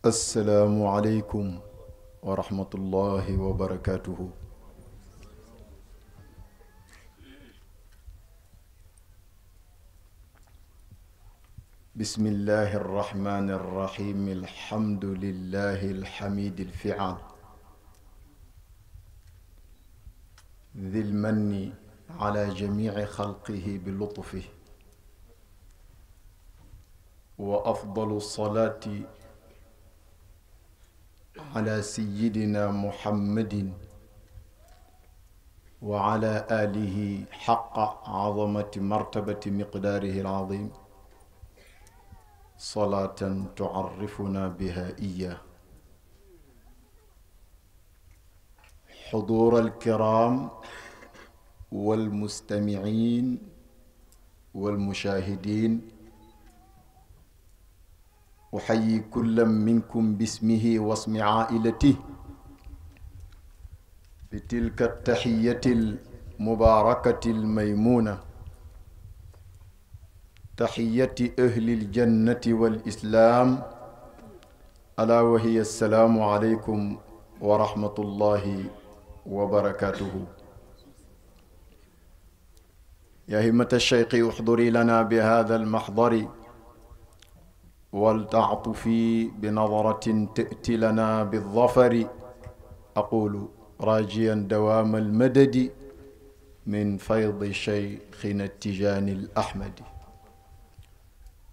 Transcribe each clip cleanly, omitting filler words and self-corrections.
السلام عليكم ورحمة الله وبركاته. بسم الله الرحمن الرحيم. الحمد لله الحميد الفعال ذي المن على جميع خلقه بلطفه، وأفضل الصلاة على سيدنا محمد وعلى آله حق عظمة مرتبة مقداره العظيم، صلاة تعرفنا بها إياه. حضور الكرام والمستمعين والمشاهدين، أحيي كل منكم باسمه واسم عائلته بتلك التحية المباركة الميمونة، تحية أهل الجنة والإسلام، ألا وهي السلام عليكم ورحمة الله وبركاته. يا همة الشيخ احضري لنا بهذا المحضر، ولتعطفي بنظرة تأتي لنا بالظفر. أقول راجيا دوام المدد من فيض شيخنا التجاني الأحمدي.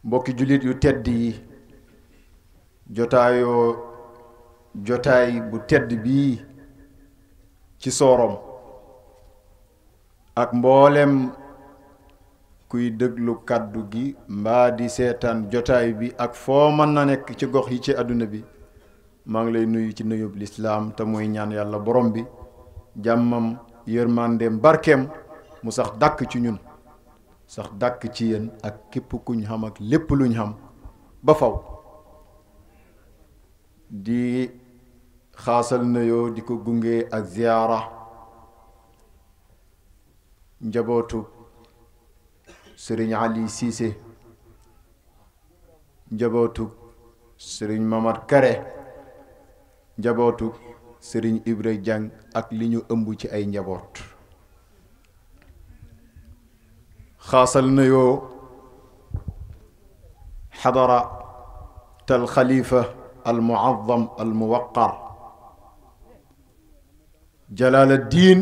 mbokki jullit yu tedd yi, jotaay bu tedd bii ci Sorom ak mboolem kuy déglu kàddu gi mbaa di seetaan jotaay bi ak foo mën na nekk ci gox yi ci àdduna bi, maa ngi lay nuyu ci nuyub lislaam te muy ñaan yàlla borom bi jàmmam yërmandeem barkeem mu sax dàkk ci ñun, sax dàkk ci yéen ak képp kuñ xam ak lépp luñ xam ba faw. di xaasal nuyoo di ko gunge ak ziyaara njabootu sëriñ Ali Cissé, njabootu sëriñ Mamad Kare, njabootu sëriñ Ibra Jang ak li ñu ëmb ci ay njaboot. xaasal nuyoo xadara tal xalifa al muazzam al muwaqqar jalaal addiin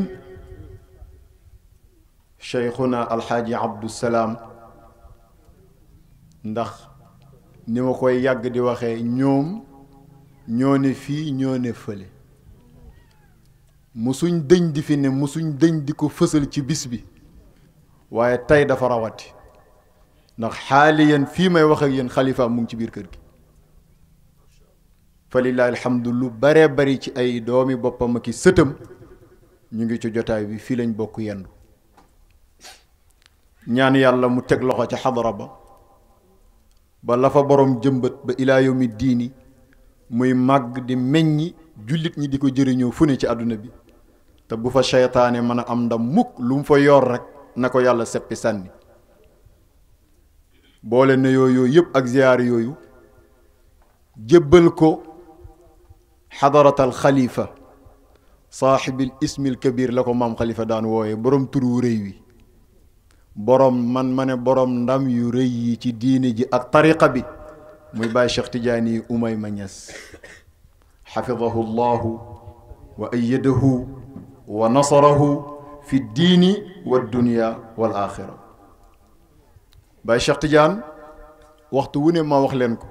cheikhuna alxaaji Abdusalaam, ndax ni ma koy yàgg di waxee ñoom ñoo ne fii ñoo ne fële, musuñ dëñ di fi ne, musuñ dëñ di ko fësal ci bis bi, waaye tey dafa rawati ndax xaaliyan fii may wax ak yéen xalifa mu ngi ci biir kër gi. fa lillahi alhamdu, lu baree bari ci ay doomi boppam ak i sëtam ñu ngi ci jotaay bi, fii lañ bokk yendu. ñaan yàlla mu teg loxo ca xadara ba la fa borom jëmbat ba ilaa yawmi diini muy màgg di meññi, jullit ñi di ko jëriñoo fu ne ci àdduna bi, te bu fa seytaane mën a am ndam mukk, lu mu fa yor rek na ko yàlla seppi sànni. boole na yooyu yëpp ak ziyaar yooyu jébbal ko xadaratal xalifa saaxibil ismil kabir la ko maam xalifa daan wooye, borom tur wu rëy wi, borom man ma ne borom ndam yu rëy yi ci diine ji ak tariqa bi, muy Baay Cheikh Tidiane Umayma Ñas xafidahu llahu wa ayyadahu wa nasarahu fi diini wa dunya wal axira. Baay Cheikh Tidiane waxtu wu ne ma wax leen ko,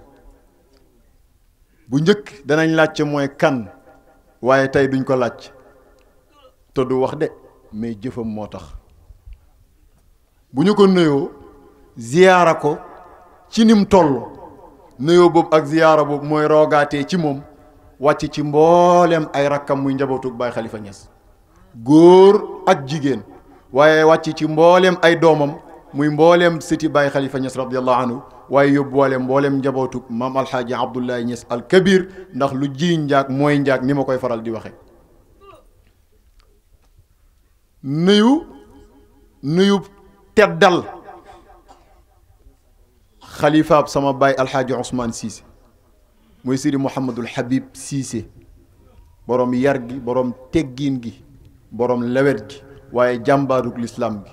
bu njëkk danañ laajte mooy kan, waaye tey duñ ko laaj te du wax de, mais jëfam moo tax. bu ñu ko nuyoo ziyaara ko ci nim toll, nuyoo boobu ak ziyaara boobu mooy roogaatee ci moom wàcc ci mboolem ay rakkam muy njabootu Baay Xalifa Ñas, góor ak jigéen, waaye wàcc ci mboolem ay doomam muy mboolem sëti Baay Xalifa Ñas radiyallahu anhu, waaye yóbbuwaale mboolem njabootu maam alxaaji Abdullahi Ñas al Kabir, ndax lu ji njaag mooy njaag ni ma koy faral di waxe. nuyu teddal xalifaab sama baay alxaaji Ousmane Cissé mooy Sidi Mouhamadul Habib Cissé borom yar gi borom teggiin gi borom lewet gi waaye jàmbaarug lislaam gi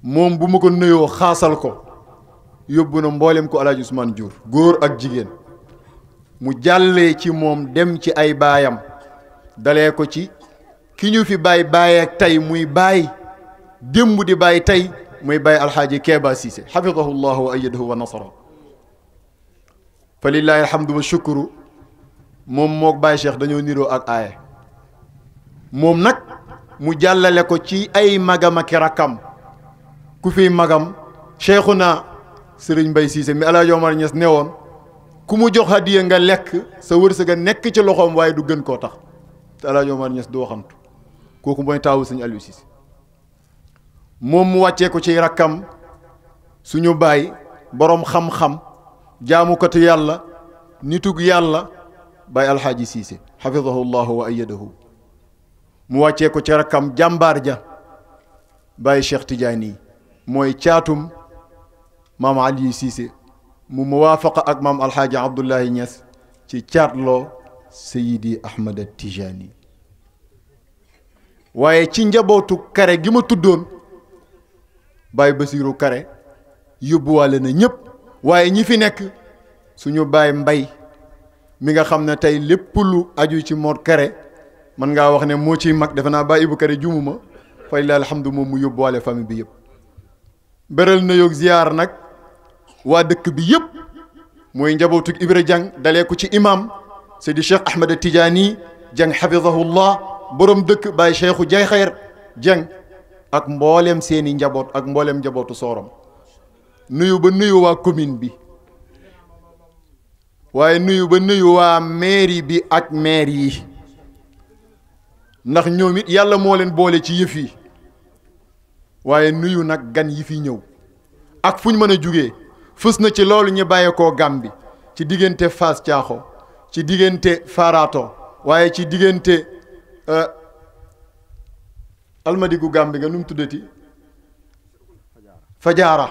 moom bu ma ko nuyoo xaasal ko yóbbu na mboolem ko Alaaji Ousmane Diour góor ak jigéen mu jàllee ci moom dem ci ay baayam dalee ko ci ki ñu fi bàyyi bàyyi ak tey muy bàyyi démb di bàyyi tey muy bàyyi alxaaji Keeba Cissé xafidahu llahu wa ayadahu wa nasara fa lillahi alhamdu wa shukru moom mook Baye Cheikh dañoo niroo ak aaya moom nag mu jàllale ko ci ay magam ak rakkam ku fiy magam Cheikhuna Sëriñ Mbay Cissé mi Alaaji Omar Ñas ne woon ku mu jox hadiya nga lekk sa wërsëg a nekk ci loxoom waaye du gën koo tax te Alaaji Omar Ñas du waxantu kooku mooy taawu Sëriñ Aliou Cissé moom mu wàccee ko ci rakkam suñu baay boroom xam-xam jaamukatu yàlla nitug yàlla Baay Alxaaji Cissé xafidahu llahu wa ayadahu mu wàccee ko ci rakkam jàmbaar ja Baay Cheikh Tidiane mooy caatum maam Ali Cissé mu muwaafaqa ak maam Alxaaji Abdullahi Ñas ci caatloo Seydi Ahmad Tijaani waaye ci njabootu kare gi ma tuddoon Baay Basiiru Kare yóbbuwaale na ñëpp waaye ñi fi nekk suñu baay Mbay mi nga xam ne tey lépp lu aju ci Mor Kare man ngaa wax ne moo ciy mag defe naa Baay Ibu Kare jumuma fay la alhamdu moom mu yóbbuwaale famille bi yëpp beral na yoog ziyaar nag waa dëkk bi yëpp mooy njabootug Ibra Jang dalee ko ci imam Seydi Cheikh Ahmad Tijaani Jang xafidahullah borom dëkk Baay Cheikhu Jay Xayr Jang ak mboolem seeni njaboot ak mboolem njabootu sooram nuyu ba nuyu waa commune bi waaye nuyu ba nuyu waa mairie bi ak maire yi ndax ñoom it yàlla moo leen boole ci yëf yi waaye nuyu nag gan yi fi ñëw ak fu ñu mën a jugee fës na ci loolu ñu bàyyeekoo Gàmbi ci diggante Fass Thiakho ci diggante Farato waaye ci diggante almadigu Gàmbi nga nu mu tuddati Fajaara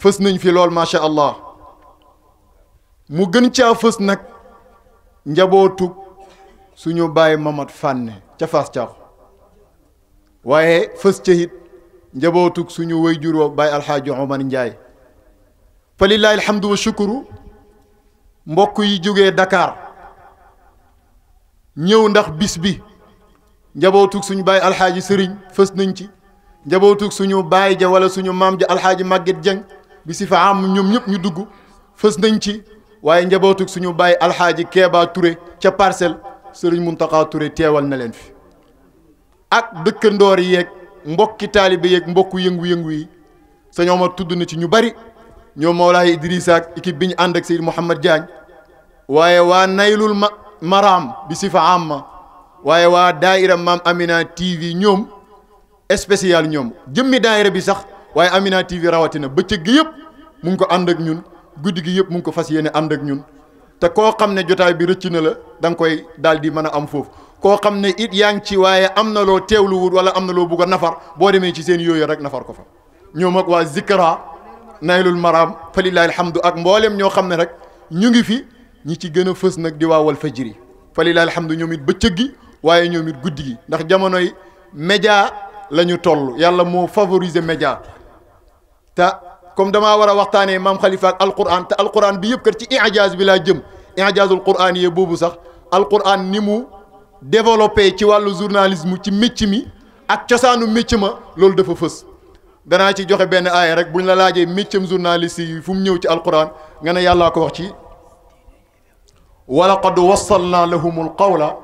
fës nañ fi lool macha allah mu gën caa fës nag njabootu suñu baay Mamad Fànne ca Fass Thiakho waaye fës ca it njabootug suñu wayjur wa Baay Alxaaji Omar Njaay fa lillahi alhamdu wa shukru mbokk yi jógee Dakar ñëw ndax bis bi njabootug suñu baay alxaaji sëriñ fës nañ ci njabootug suñu baay ja wala suñu maam ja alxaaji Màgget Jeng bi si fa am ñoom ñëpp ñu dugg fës nañ ci waaye njabootug suñu baay alxaaji Keeba Touré ca Parcelles sëriñ Muntaqa Touré teewal na leen fi ak dëkkandoor yeeg mbokki taalibe yeeg mbokku yëngu-yëngu yi sëñ Omar tudd na ci ñu bari ñoom Mawlaay Idrissa ak équipe bi ñu ànd ak Seydou Mouhamed Diagne waaye waa Naylul Maram bi si fa am waaye waa daaira Maam Amina TV ñoom spécial ñoom jëmmi daaira bi sax waaye Amina TV rawatina bëccëg gi yëpp mu ngi ko ànd ak ñun guddi gi yëpp mu ngi ko fas yéene ànd ak ñun te koo xam ne jotaay bi rëcc na la da nga koy daal di mën a am foofu koo xam ne it yaa ngi ci waaye am na loo teewlu wut wala am na loo bugg a nafar boo demee ci seen yooyu rek nafar ko fa ñoom ak waa Zikra Naylul Maram fa lillahi alhamdu ak mboolem ñoo xam ne rek ñu ngi fi ñi ci gën a fës nag di waa Walfajri fa lillahi alhamdu ñoom it bëccëg gi waaye ñoom it guddi gi ndax jamonoy média la ñu toll yàlla moo favoriser média te comme damaa war a waxtaanee maam Khalifa ak alquran te alquran bi yëpp kat ci ijaaz bi laa jëm ijaazul quran yee boobu sax alquran ni mu développé ci wàllu journalisme ci mécc mi ak cosaanu mécc ma loolu dafa fës danaa ci joxe benn aaya rek buñ la laajee méccam journaliste yi fu mu ñëw ci alquran nga ne yàllaa ko wax ci wa laqad wassalna lahum alqawla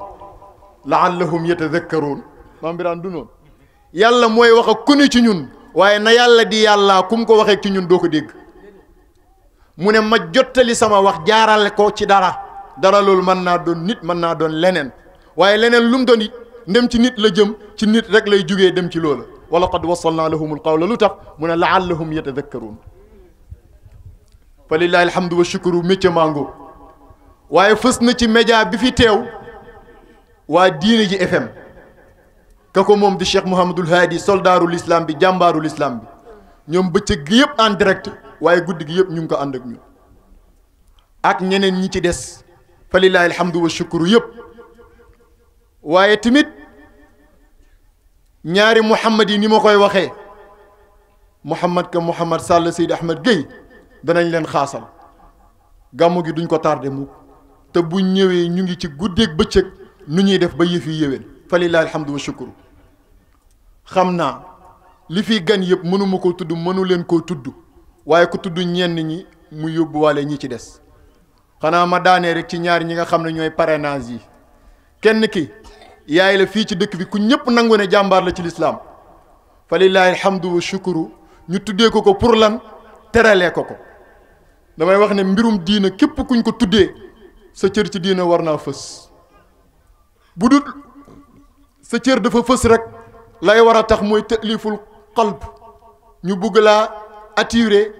laallahum yatadakkaruun maam biraan du noonu yàlla mooy wax ak ku ne ci ñun waaye na yàlla di yàllaa ku mu ko waxee ci ñun doo ko dégg mu ne ma jottali sama wax jaarale ko ci dara loolu mën naa doon nit mën naa doon leneen waaye leneen lu mu doon it ndem ci nit la jëm ci nit rek lay jugee dem ci loola wa laqad wassalna lahum alqawla lu tax mu ne laallahum yatadakkaruun fa lillahi alhamdu wa shukru métier mango waaye fës na ci média bi fi teew waa diine ji FM ka ko moom di Cheikh Mouhamadul Haadi soldaaru l'islam bi jàmbaaru l'islam bi ñoom bëccëg gi yëpp en direct waaye guddi gi yëpp ñu ngi ko ànd ak ñun ak ñeneen ñi ci des fa lillahi alhamdu wa shukru yëpp. waaye tamit ñaari Muhammad yi ni ma koy waxee Muhammad ka Muhammad Sall Seydi Ahmed Gueye danañ leen xaasal gàmmu gi duñ ko tardé mu te buñ ñëwee ñu ngi ci guddeeg bëccëg nu ñuy def ba yëf yi yéwén fa lillahi alhamdu wa shukru. xam naa li fi gan yëpp mënuma koo tudd mënu leen koo tudd waaye ku tudd ñenn ñi mu yóbbuwaale ñi ci des xanaa ma daanee rek ci ñaar ñi nga xam ne ñooy parrainage yi. kenn ki yaay la fii ci dëkk bi ku ñëpp nangu ne jàmbaar la ci lislaam fa lillahi alhamdu wa shukru ñu tuddee ko ko pour lan teralee ko ko. damay wax ne mbirum diina képp kuñ ko tuddee sa cër ci diina war naa fës bu dul sa cër dafa fës rek lay war a tax mooy tëliful qalb ñu bugg laa attiré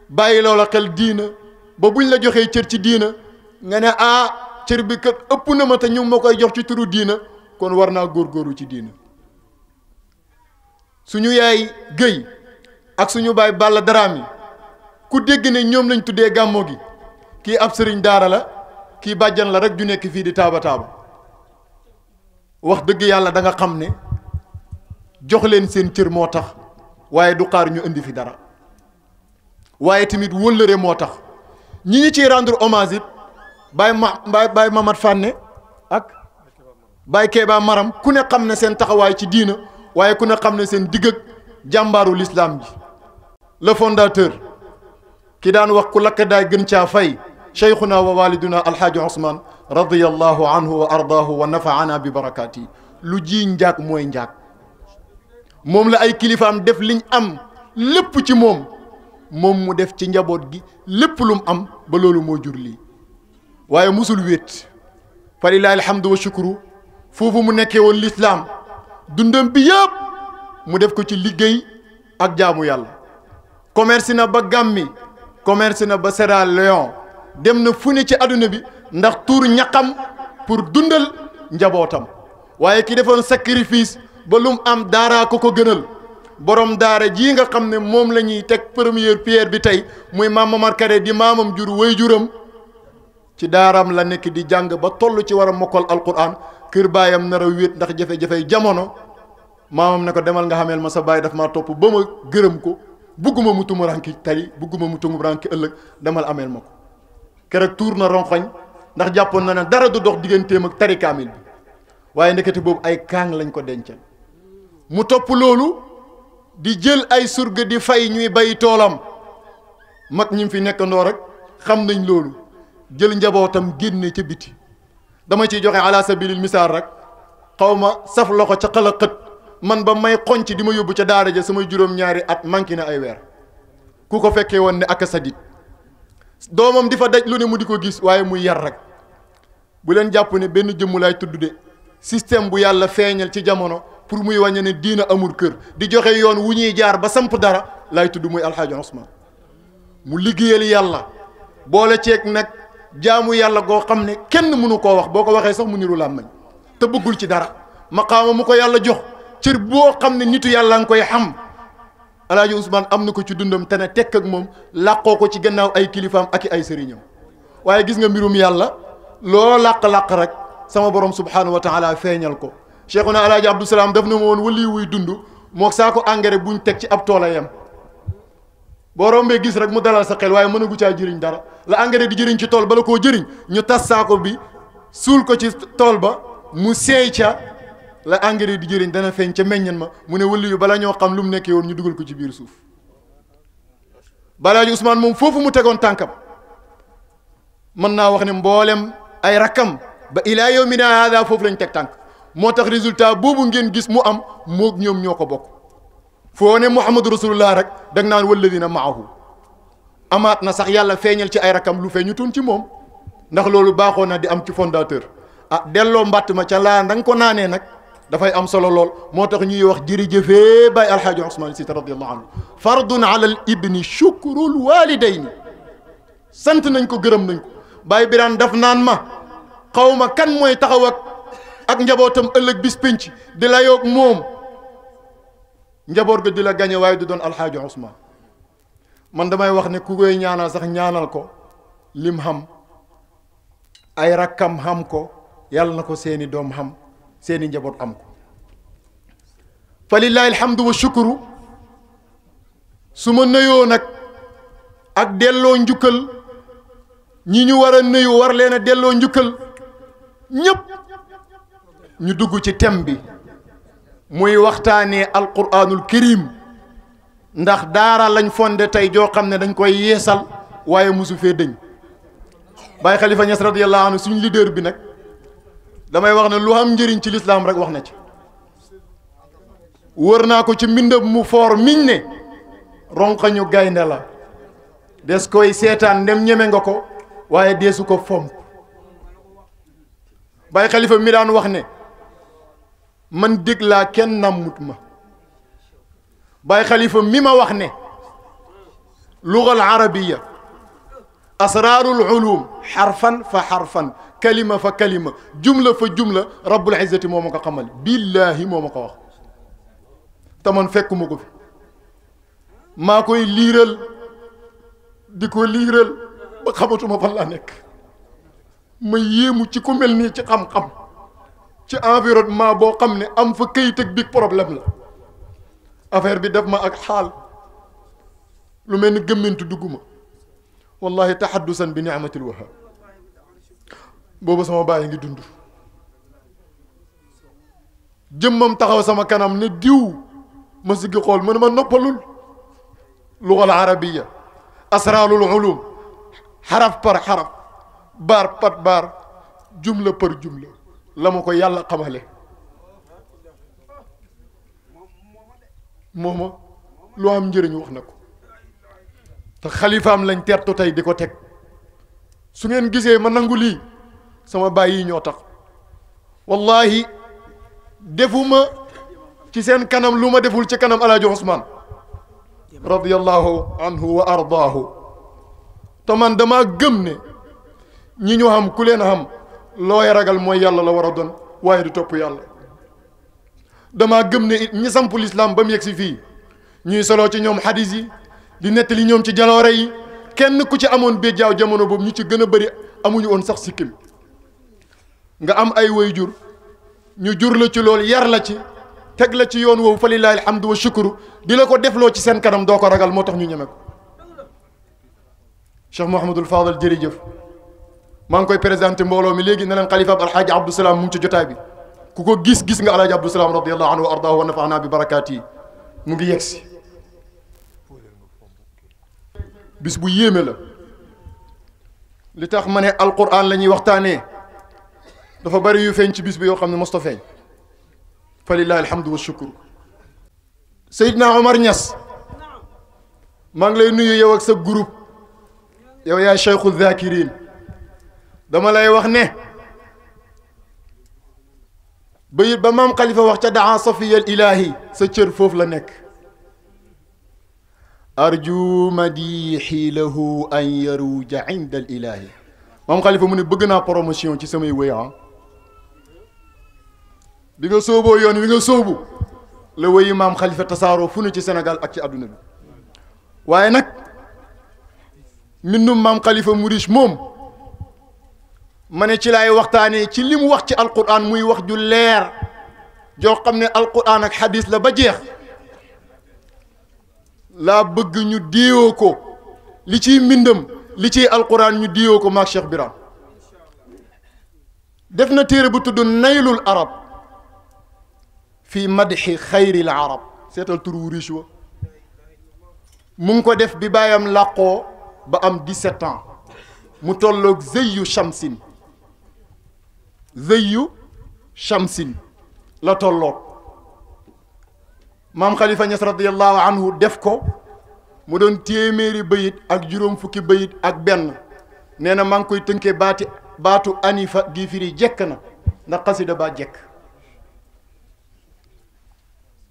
bàyyi loola xel diina ba buñ la joxee cër ci diina nga ne cër bi kat ëpp na ma te ñu ma koy jox ci turu diina kon war naa góorgóorlu ci diina. suñu yaay Guèye ak suñu baay Balla Daraami ku dégg ne ñoom lañ tuddee gàmmoo gi kii ab sëriñ daara la kii bàjjan la rek ju nekk fii di taaba wax dëgg yàlla da nga xam ne jox leen seen cër moo tax waaye du xaar ñu indi fi dara waaye tamit wëllëre moo tax ñi ñu ciy rendre hommage it Baye Mamad Fànne ak Baye Kéba Maram ku ne xam ne seen taxawaay ci diina waaye ku ne xam ne seen digg ak jàmbaaru l'islam ji. le fondateur ki daan wax ku lakk daay gën caa fay cheikhuna wa waliduna alhaaji Ousmane radiyallahu anhu wa ardaahu wa nafaana bi barakaati lu ji njaag mooy njaag moom la ay kilifaam def liñ am lépp ci moom mu def ci njaboot gi lépp lum am ba loolu moo jur lii waaye musul wéet fa lillahi alhamdu wa shukru foofu mu nekkee woon lislaam dundam bi yëpp mu def ko ci liggéey ak jaamu yàlla. commerce na ba Gàmbi commerce na ba Sierra Leone dem na fu ne ci àdduna bi ndax tuur ñaqam pour dundal njabootam waaye ki defoon sacrifice ba lum am daaraa ko ko gënal borom daara jii nga xam ne moom la ñuy teg première pierre bi tey muy maam Mamar Kare di maamam jur way juram ci daaraam la nekk di jàng ba toll ci war a mokkal alquran kër baayam nar a wéet ndax jafe-jafey jamono maamam ne ko demal nga xameel ma sa baay daf maa topp ba ma gërëm ko bugguma mu tumuranki tey bugguma mu tumuranki ëllëg demal ameel ma ko keroog tuur na ronxoñ ndax jàppoon na ne dara du dox digganteem ak tari kaamil bi waaye ndekete boobu ay kaang lañ ko dencal mu topp loolu di jël ay surga di fay ñuy bay toolam mag ñi fi nekkandoo rek xam nañ loolu jël njabootam génne ca biti dama ciy joxe ala sabilil misaal rek xaw ma saf loxo ca xala xët man ba may xonc di ma yóbbu ca daara ja samay juróom-ñaari at manqué na ay weer ku ko fekkee woon ne ak sadit doomam di fa daj lu ne mu di ko gis waaye muy yar rek bu leen jàpp ne benn jëmm laay tudd de système bu yàlla feeñal ci jamono pour muy wàññe ne diina amul kër di joxe yoon wu ñuy jaar ba samp dara laay tudd muy alxaaji Ousmane mu liggéeyal yàlla boole ceeg nag jaamu yàlla goo xam ne kenn mënu koo wax boo ko waxee sax mu niru làmmañ te bëggul ci dara maqaama mu ko yàlla jox cër boo xam ne nitu yàlla nga koy xam alaaji Ousmane am na ko ci dundam te ne tekk ak moom làqoo ko ci gannaaw ay kilifaam ak i ay sëriñam waaye gis nga mbirum yàlla loo làq-làq rek sama borom subhanahu wa taala feeñal ko cheikhuna alaaji Abdou Salaam daf na ma woon wali wuy dund moo saa ko engrais buñ teg ci ab toola yem boo rombee gis rek mu dalal sa xel waaye mën a gu caa jëriñ dara la engrais di jëriñ ci tool bala koo jëriñ ñu tas saako bi suul ko ci tool ba mu seey ca la engrais di jëriñ dana feeñ ca meññan ma mu ne wëli yu bala ñoo xam lu mu nekkee woon ñu dugal ko ci biir suuf balaaji Ousmane moom foofu mu tegoon tànkam mën naa wax ne mboolem ay rakkam ba ilaa yawmina hada foofu lañ teg tànk moo tax résultat boobu ngeen gis mu am moog ñoom ñoo ko bokk foo ne Muhammadu Rasulullah rek da nga naan walladina maahu amaat na sax yàlla feeñal ci ay rakkam lu feeñutoon ci moom ndax loolu baaxoo na di am ci fondateur delloo mbàtt ma ca laa da nga ko naanee nag dafay am solo lool moo tax ñuy wax jërëjëfee Baye Alxaaji Ousmane Sy radiyallahu anhu fardun ala al ibni shukrul walidayni sant nañ ko gërëm nañ ko Baye Birane daf naan ma xaw ma kan mooy taxaw ak njabootam ëllëg bis pénc di la yoog moom njaboot ga di la gañe waaye du doon Alxaaji Ousmane man damay wax ne ku koy ñaanal sax ñaanal ko lim xam ay rakkam xam ko yàlla na ko seeni doom xam seeni njaboot am ko fa lillahi alhamdu wa shukru su ma nuyoo nag ak delloo njukkal ñi ñu war a nuyu war leen a delloo njukkal ñépp ñu dugg ci thème bi muy waxtaanee alquranul karim ndax daara lañ fondé tey joo xam ne dañ koy yeesal waaye mosu fee dëñ Baye Khalifa Niass radiyallahu anhu suñ leader bi nag damay wax ne lu am njëriñ ci lislaam rek wax na ci wër naa ko ci mbindam mu foor miñ ne ronqañu gaynde la des koy seetaan ndem ñeme nga ko waaye deesu ko fomp Baye Khalifa mi daan wax ne man dégg laa kenn nammut ma Baye Khalifa mi ma wax ne lugal arabiya asraarul ulum xarfan fa xarfan kalima fa kalima jumla fa jumla rabbul izzati moo ma ko xamal billaahi moo ma ko wax te man fekkuma ko fi maa koy liiral di ko liiral ba xamatuma fan laa nekk ma yéemu ci ku mel nii ci xam-xam ci environnement boo xam ne am fa këyit ak big problème la affaire bi def ma ak xaal lu mel ni gëmmentu dugguma wallahi tahaddusan bi ni'matil wahhab boobu sama baay ngi dund jëmmam taxaw sama kanam ne diw ma siggi xool mu ne ma noppalul lugal arabiya asraarul ulum xaraf par xaraf baar par baar jumla par jumla la ma ko yàlla xamale mooma lu am njëriñ wax na ko te xalifaam lañ tertu tey di ko teg su ngeen gisee ma nangu lii sama baay yi ñoo tax wallahi defuma ci seen kanam lu ma deful ci kanam alaaji Usmaan radiyallahu anhu wa ardaahu te man dama gëm ne ñi ñu xam ku leen xam looy ragal mooy yàlla la war a doon waaye du topp yàlla dama gëm ne it ñi sampu lislaam ba mu yegg si fii ñuy soloo ci ñoom xadis yi di nettali ñoom ci jaloore yi kenn ku ci amoon béjjaaw jamono boobu ñu ci gën a bëri amuñu woon sax sikkim nga am ay waajur ñu jur la ci loolu yar la ci teg la ci yoon woowu fa lillahi alhamdu wa shukru di la ko defloo ci seen kanam doo ko ragal moo tax ñu ñeme ko Cheikh Mouhamadul Fadal jërëjëf maa ngi koy présenté mbooloo mi léegi ne leen xalifa ab alxaaji Abdou Salaam mu ngi ci jotaay bi ku ko gis nga alaaji Abdou Salaam radiyallahu anhu wa ardaahu wa nafaana bi barakaati yi mu ngi yegsi bis bu yéeme la li tax ma ne alquran la ñuy waxtaanee dafa bari yu feeñ ci bis bi yoo xam ne mosta feeñ fa lillahi alhamdu wa shukru Seydina Omar Niass maa ngi lay nuyu yow ak sa groupe yow yaay cheikhu zakirin dama lay wax ne bayit ba maam Khalifa wax ca daa safiya al ilahi sa cër foofu la nekk arju madiixi lahu an yaruja inda al ilahi maam Khalifa mu ne bëgg naa promotion ci samay wéy bi nga sóoboo yoon wi nga sóobu la wéyi maam Khalifa tasaaroo fu ne ci Sénégal ak ci àdduna bi waaye nag mbindum maam Khalifa mu riche moom ma ne ci laay waxtaanee ci li mu wax ci alquran muy wax ju leer joo xam ne alquran ak xadis la ba jeex laa bëgg ñu diwoo ko li ciy mbindam li ciy alquran ñu diwoo ko maag Cheikh Biram def na téere bu tudd naylul arab fi madxi xayril arab seetal tur wu riche wa mu ngi ko def bi bàyyam làqoo ba am 17 ans mu tolloog zëyyu shamsin la tolloog maam Khalifa Niass radiyallahu anhu def ko mu doon téeméeri bayit ak juróom fukki bayit ak benn nee na maa ngi koy tënkee baatu anifa gi firi jekk na ndax xasida baa jekk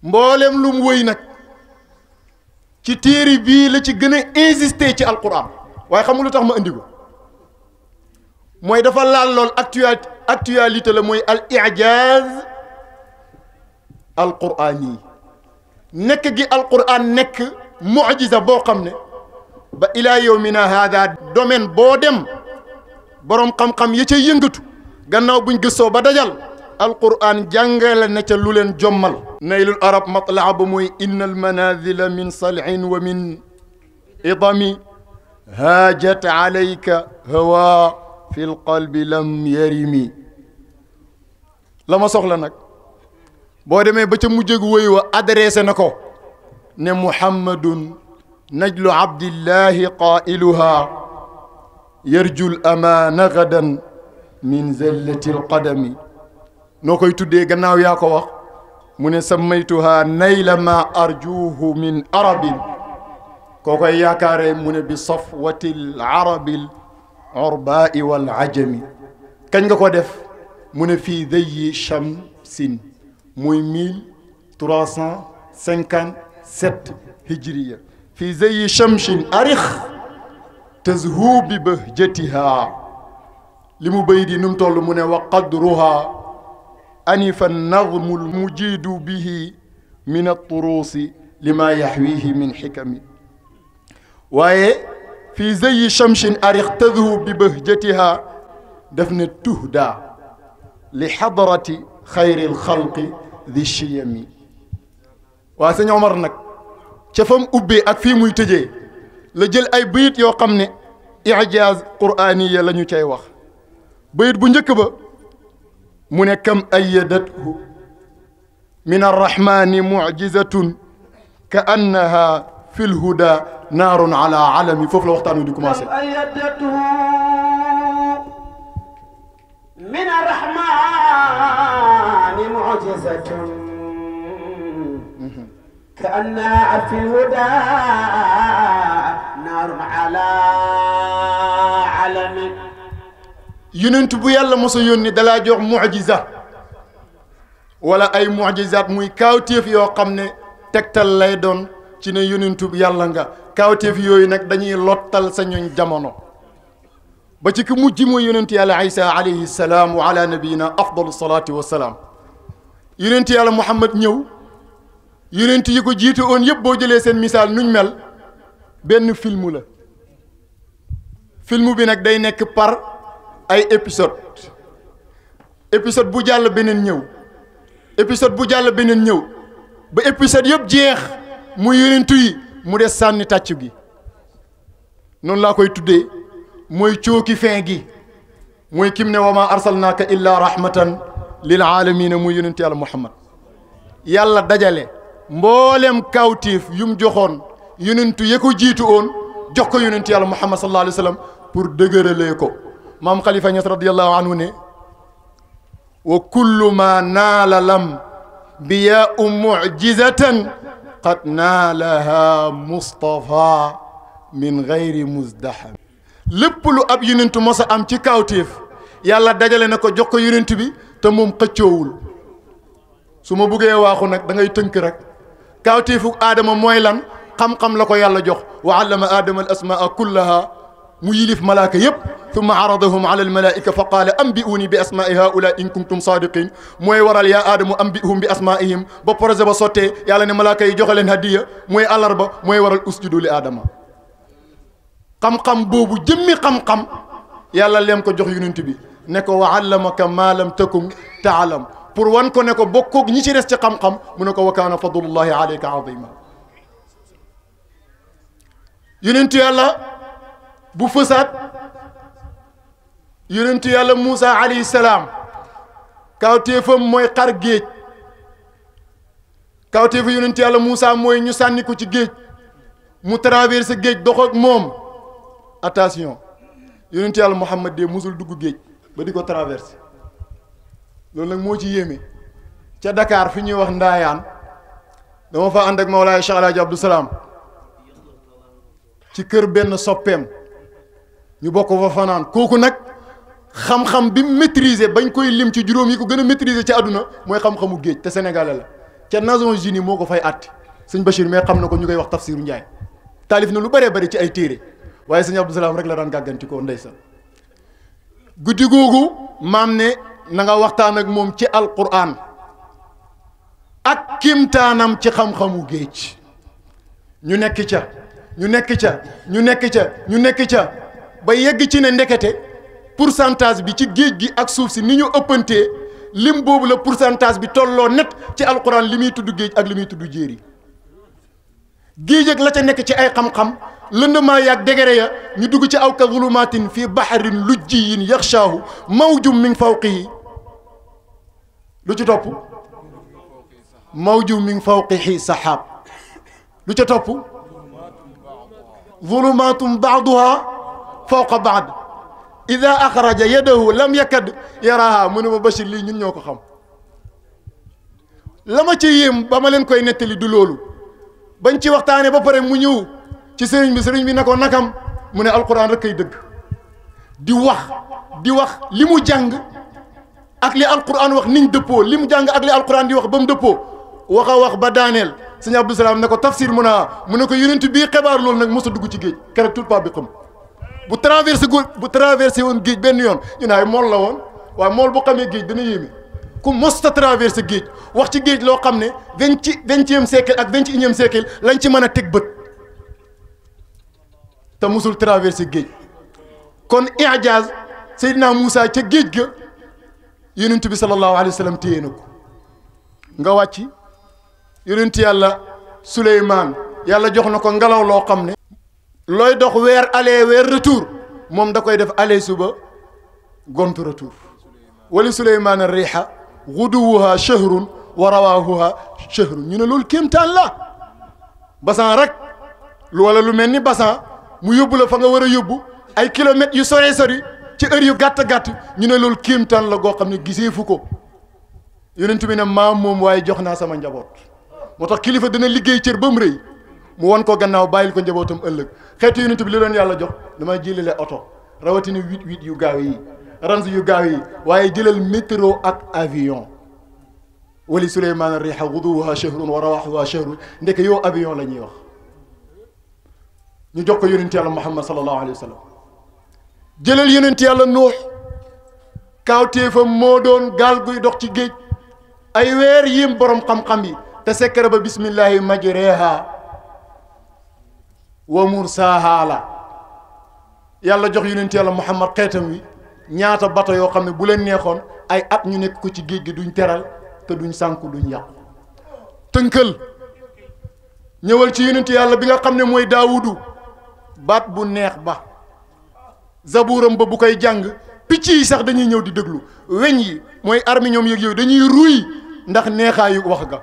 mboolem lu mu wëy nag ci téere bii la ci gën a insister ci alquran waaye xam nga lu tax ma indi ko mooy dafa laal lool actualité la mooy al i'jaz alqurani nekk gi alquran nekk mu'jiza boo xam ne ba ilaa yawmina hada domaine boo dem boroom xam-xam ya ca yëngatu gannaaw buñ gëstoo ba dajal alquran jàngale na ca lu leen jommal naylul arab matlaa ba mooy inna almanazila min salin wa min idami haajat alayka hawa fi lqalbi lam yarimi la ma soxla nag boo demee ba ca mujjëgu woy wa adressé na ko ne muhammadun najlu abdillahi qailuha yarju l amaana gadan min zallati lqadami noo koy tuddee gannaaw yaa ko wax mu ne sammaytuha nayla ma arjuhu min arabin koo koy yaakaare mu ne bi safwati l arabi l urbaai wal ajami kañ nga ko def mu ne fii dayi shamsin muy 1357 hijriya fii dayi shamsin arix tazhu bi bahjatiha li mu béy di nu mu toll mu ne wa qadruha anifa nadmu lmujidu bihi min alturuusi lima yaxwihi min xikami waaye fii zayi chamsin arix tadhu bi bahjatiha daf ne tuhda li xadrati xayri lxalqi di chiyami waa sëñ Omar nag ca fam ubbee ak fii muy tëjee la jël ay bayit yoo xam ne ijaaz quraaniya la ñu cay wax bayit bu njëkk ba mu ne kam ayadathu min arrahmani mucjizatun ka annaha fi lhuda naarun ala alami foofu la waxtaan wi di commencé kam ayadathu min arrahmani mucjizatun ka annaha fi lhuda naarun ala alami yonent bu yàlla mos a yónni dalaa jox mucjiza wala ay mucjizaat muy kaawteef yoo xam ne tegtal lay doon ci ne yonentu yàlla nga kaawteef yooyu nag dañuy lottal sa ñoñ jamono ba ci ki mujj mooy yonent yàlla Isa alayhi salaam wa ala nabiyina afdalu salaati wa salaam yonent yàlla Muhammad ñëw yonent yi ko jiite woon yëpp boo jëlee seen misaal nuñ mel benn film la film bi nag day nekk par ay épisode bu jàll beneen ñëw épisode bu jàll beneen ñëw ba épisode yëpp jeex mu yonentu yi mu des sànni tàccu gi noonu laa koy tuddee mooy cooki fin gi mooy kim ne wa ma arsalnaaka illa rahmatan lil alamina muy yonentu yàlla Muhammad yàlla dajale mboolem kawtiif yum joxoon yonentu ya ko jiitu woon jox ko yonentu yàlla Muhammad sallallahu alayhi wa sallam pour dëgëralee ko maam Khalifa Niass radiyallahu anhu ne wa kullu ma naala lam biyaau mucjizatan qad naalaha Mustafa min gayri muzdaham lépp lu ab yonentu mos a am ci kawtéef yàlla dajale na ko jox ko yonent bi te moom xëccoowul su ma buggee waaxu nag da ngay tënk rek kawtéefu aadama mooy lan xam-xam la ko yàlla jox wa allama aadama al asmaa kullaha mu yilif malaaka yëpp thumma aradahum ala almalaika fa qaala ambi'uuni bi asmaai haula in kuntum saadiqin mooy waral yaa aadamu ambi'hum bi asmaihim ba projet ba sottee yàlla ne malaaka yi joxe leen hadiya mooy àllarba mooy waral usjudu li aadama xam-xam boobu jëmmi xam-xam yàlla leen ko jox yonent bi ne ko wa allamaka ma lam takun taalam pour wan ko ne ko bokkoog ñi ci des ci xam-xam mu ne ko wa kaana fadlullahi alayka azima yonent yàlla bu fësaat yonentu yàlla Moussa alayhi salaam kawteefam mooy xar géej kawteefu yonentu yàlla Moussa mooy ñu sànni ko ci géej mu traversé géej dox ak moom attention yonentu yàlla Muhammad de musul dugg géej ba di ko traversé loolu nag moo ci yéeme ca Dakar fi ñuy wax Ndaayaan dama fa ànd ak Mawlaay Cheikh Alaaji Abdou Salaam ci kër benn soppeem ñu bokk fa fanaan kooku nag xam-xam bi maîtriser bañ koy lim ci juróom yi ko gën a maîtriser ci àdduna mooy xam-xamu géej te sénégalais la ca Nations Unies moo ko fay àtte sëñ Bachir mais xam na ko ñu koy wax Tafsiru Njaay taalif na lu bëree bëri ci ay téere waaye sëñ Abdou Salaam rek la daan gàgganti ko ndeysaan guddi googu maam ne na nga waxtaan ak moom ci alquran ak kimtaanam ci xam-xamu géej ñu nekk ca ñu nekk ca ba yegg ci ne ndekete pourcentage bi ci géej gi ak suuf si ni ñu ëppantee lim boobu la pourcentage bi tolloo net ci alquran li muy tudd géej ak li muy tudd jéeri géej ak la ca nekk ci ay xam-xam lëndëmaa yaag dégere ya ñu dugg ci aw ka zulumatin fi bahrin lujjiyin yaxshaahu mawjum min fawqihi lu ci topp mawjum min fawqihi saxaab lu ca topp zulumatum baaduha fawqa baad ida axraja yadahu lam yakad yaraha mu ne ma Bachir lii ñun ñoo ko xam la ma ci yéem ba ma leen koy nettali du loolu bañ ci waxtaanee ba pare mu ñëw ci sëriñ bi ne ko nakam mu ne alquran rek kay dëgg di wax li mu jàng ak li alquran wax niñ dëppoo li mu jàng ak li alquran di wax ba mu dëppoo wax ba daaneel sëñ Abdou Salaam ne ko tafsir mu ne ko yonent bii xibaar loolu nag mos a dugg ci géej keroog tout pas bi xam bu traversé woon géej benn yoon ñu ne ay mool la woon waaye mool bu xamee géej dana yéeme ku mos ta traversé géej wax ci géej loo xam ne vingtième siècle ak 21e siècle lañ ci mën a teg bët te mosul traversé géej kon ijaaz Seydina Moussa ca géej ga yonent bi sallallahu alayhi wa sallam téye na ko nga wàcc yonent yàlla Suleymaan yàlla jox na ko ngelaw loo xam ne looy dox weer aller weer retour moom da koy def aller suba gontu retour wali Suleymaan riixa guduwuha shahrun wa rawaahuha shahrun ñu ne loolu kéemtaan la basan rek wala lu mel ni basan mu yóbbu la fa nga war a yóbbu ay kilomètres yu sori ci heure yu gàtt ñu ne loolu kéemtaan la goo xam ne gisee fu ko yonent bi ne maam moom waaye jox naa sama njaboot moo tax kilifa dina liggéey cër ba mu rëy mu won ko gannaaw bàyyil ko njabootam ëllëg xeetu yonent bi li doon yàlla jox dama jëlale oto rawatina 8-8 yu gaaw yi ranz yu gaaw yi waaye jëlal métro ak avion wali Suleymaan riixa guduwuha shahrun wa rawaahuha shahrun ndeke yow avion la ñuy wax ñu jox ko yonent yàlla Muhammad sallallahu alayhi wa sallam jëlal yonent yàlla Nuux kaawteefam moo doon gaal guy dox ci géej ay weer yim borom xam-xam yi te sekkara ba bismillahi majreha wa mursaaha la yàlla jox yonent yàlla Muhammad xeetam wi ñaata bato yoo xam ne bu leen neexoon ay at ñu nekk ko ci géej gi duñ teral te duñ sànku duñ yàqu tënkal ñëwal ci yonent yàlla bi nga xam ne mooy Daawudu baat bu neex ba zabuuram ba bu koy jàng picc yi sax dañuy ñëw di déglu weñ yi mooy armi ñoom yëg yow dañuy ruy ndax neexaayu wax ga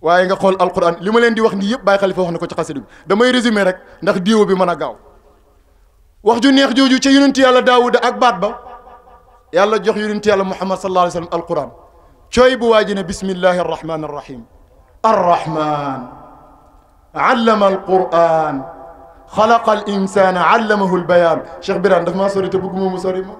waaye nga xool alquran li ma leen di wax nii yëpp Baye Khalifa wax na ko ci xasida bi damay résumé rek ndax diwo bi mën a gaaw wax ju neex jooju ca yonent yàlla Daawuda ak baat ba yàlla jox yonent yàlla Muhammad sallallahu alayhi wa sallam alquran cooy bu waa ji ne bismillahi arrahmani arrahim arrahman allama alquran xalaqa al insana allamahu albayan Cheikh Birane daf maa sori te bëgguma mu sori ma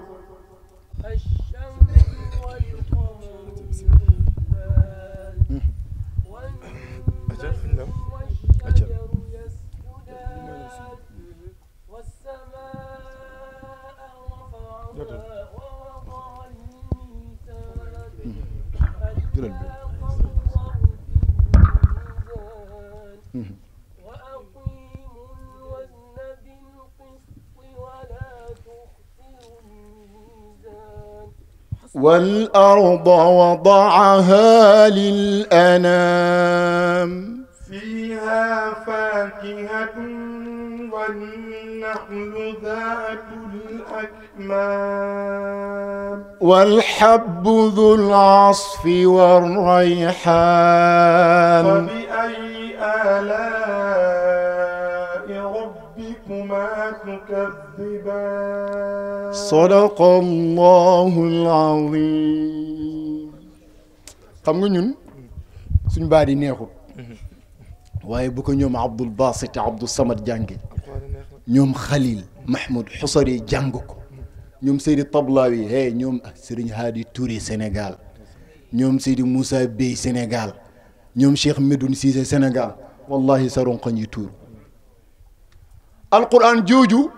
والأرض وضعها للأنام فيها فاكهة والنخل ذات الأكمام والحب ذو العصف والريحان فبأي آلاء ربكما تكذبان صدق الله العظيم xam nga ñun suñ baat yi neexul waaye bu ko ñoom Abdul Basit Abdou Samad jànge ñoom Khalil Mahmoud Xusari jàng ko ñoom Seydi Tablawi hey ñoom Serigne Hadi Touré Sénégal ñoom Seydi Moussa Bey Sénégal ñoom Cheikh Medoune Cissé Sénégal wallahi sa ronqañ yi tuur alquran jooju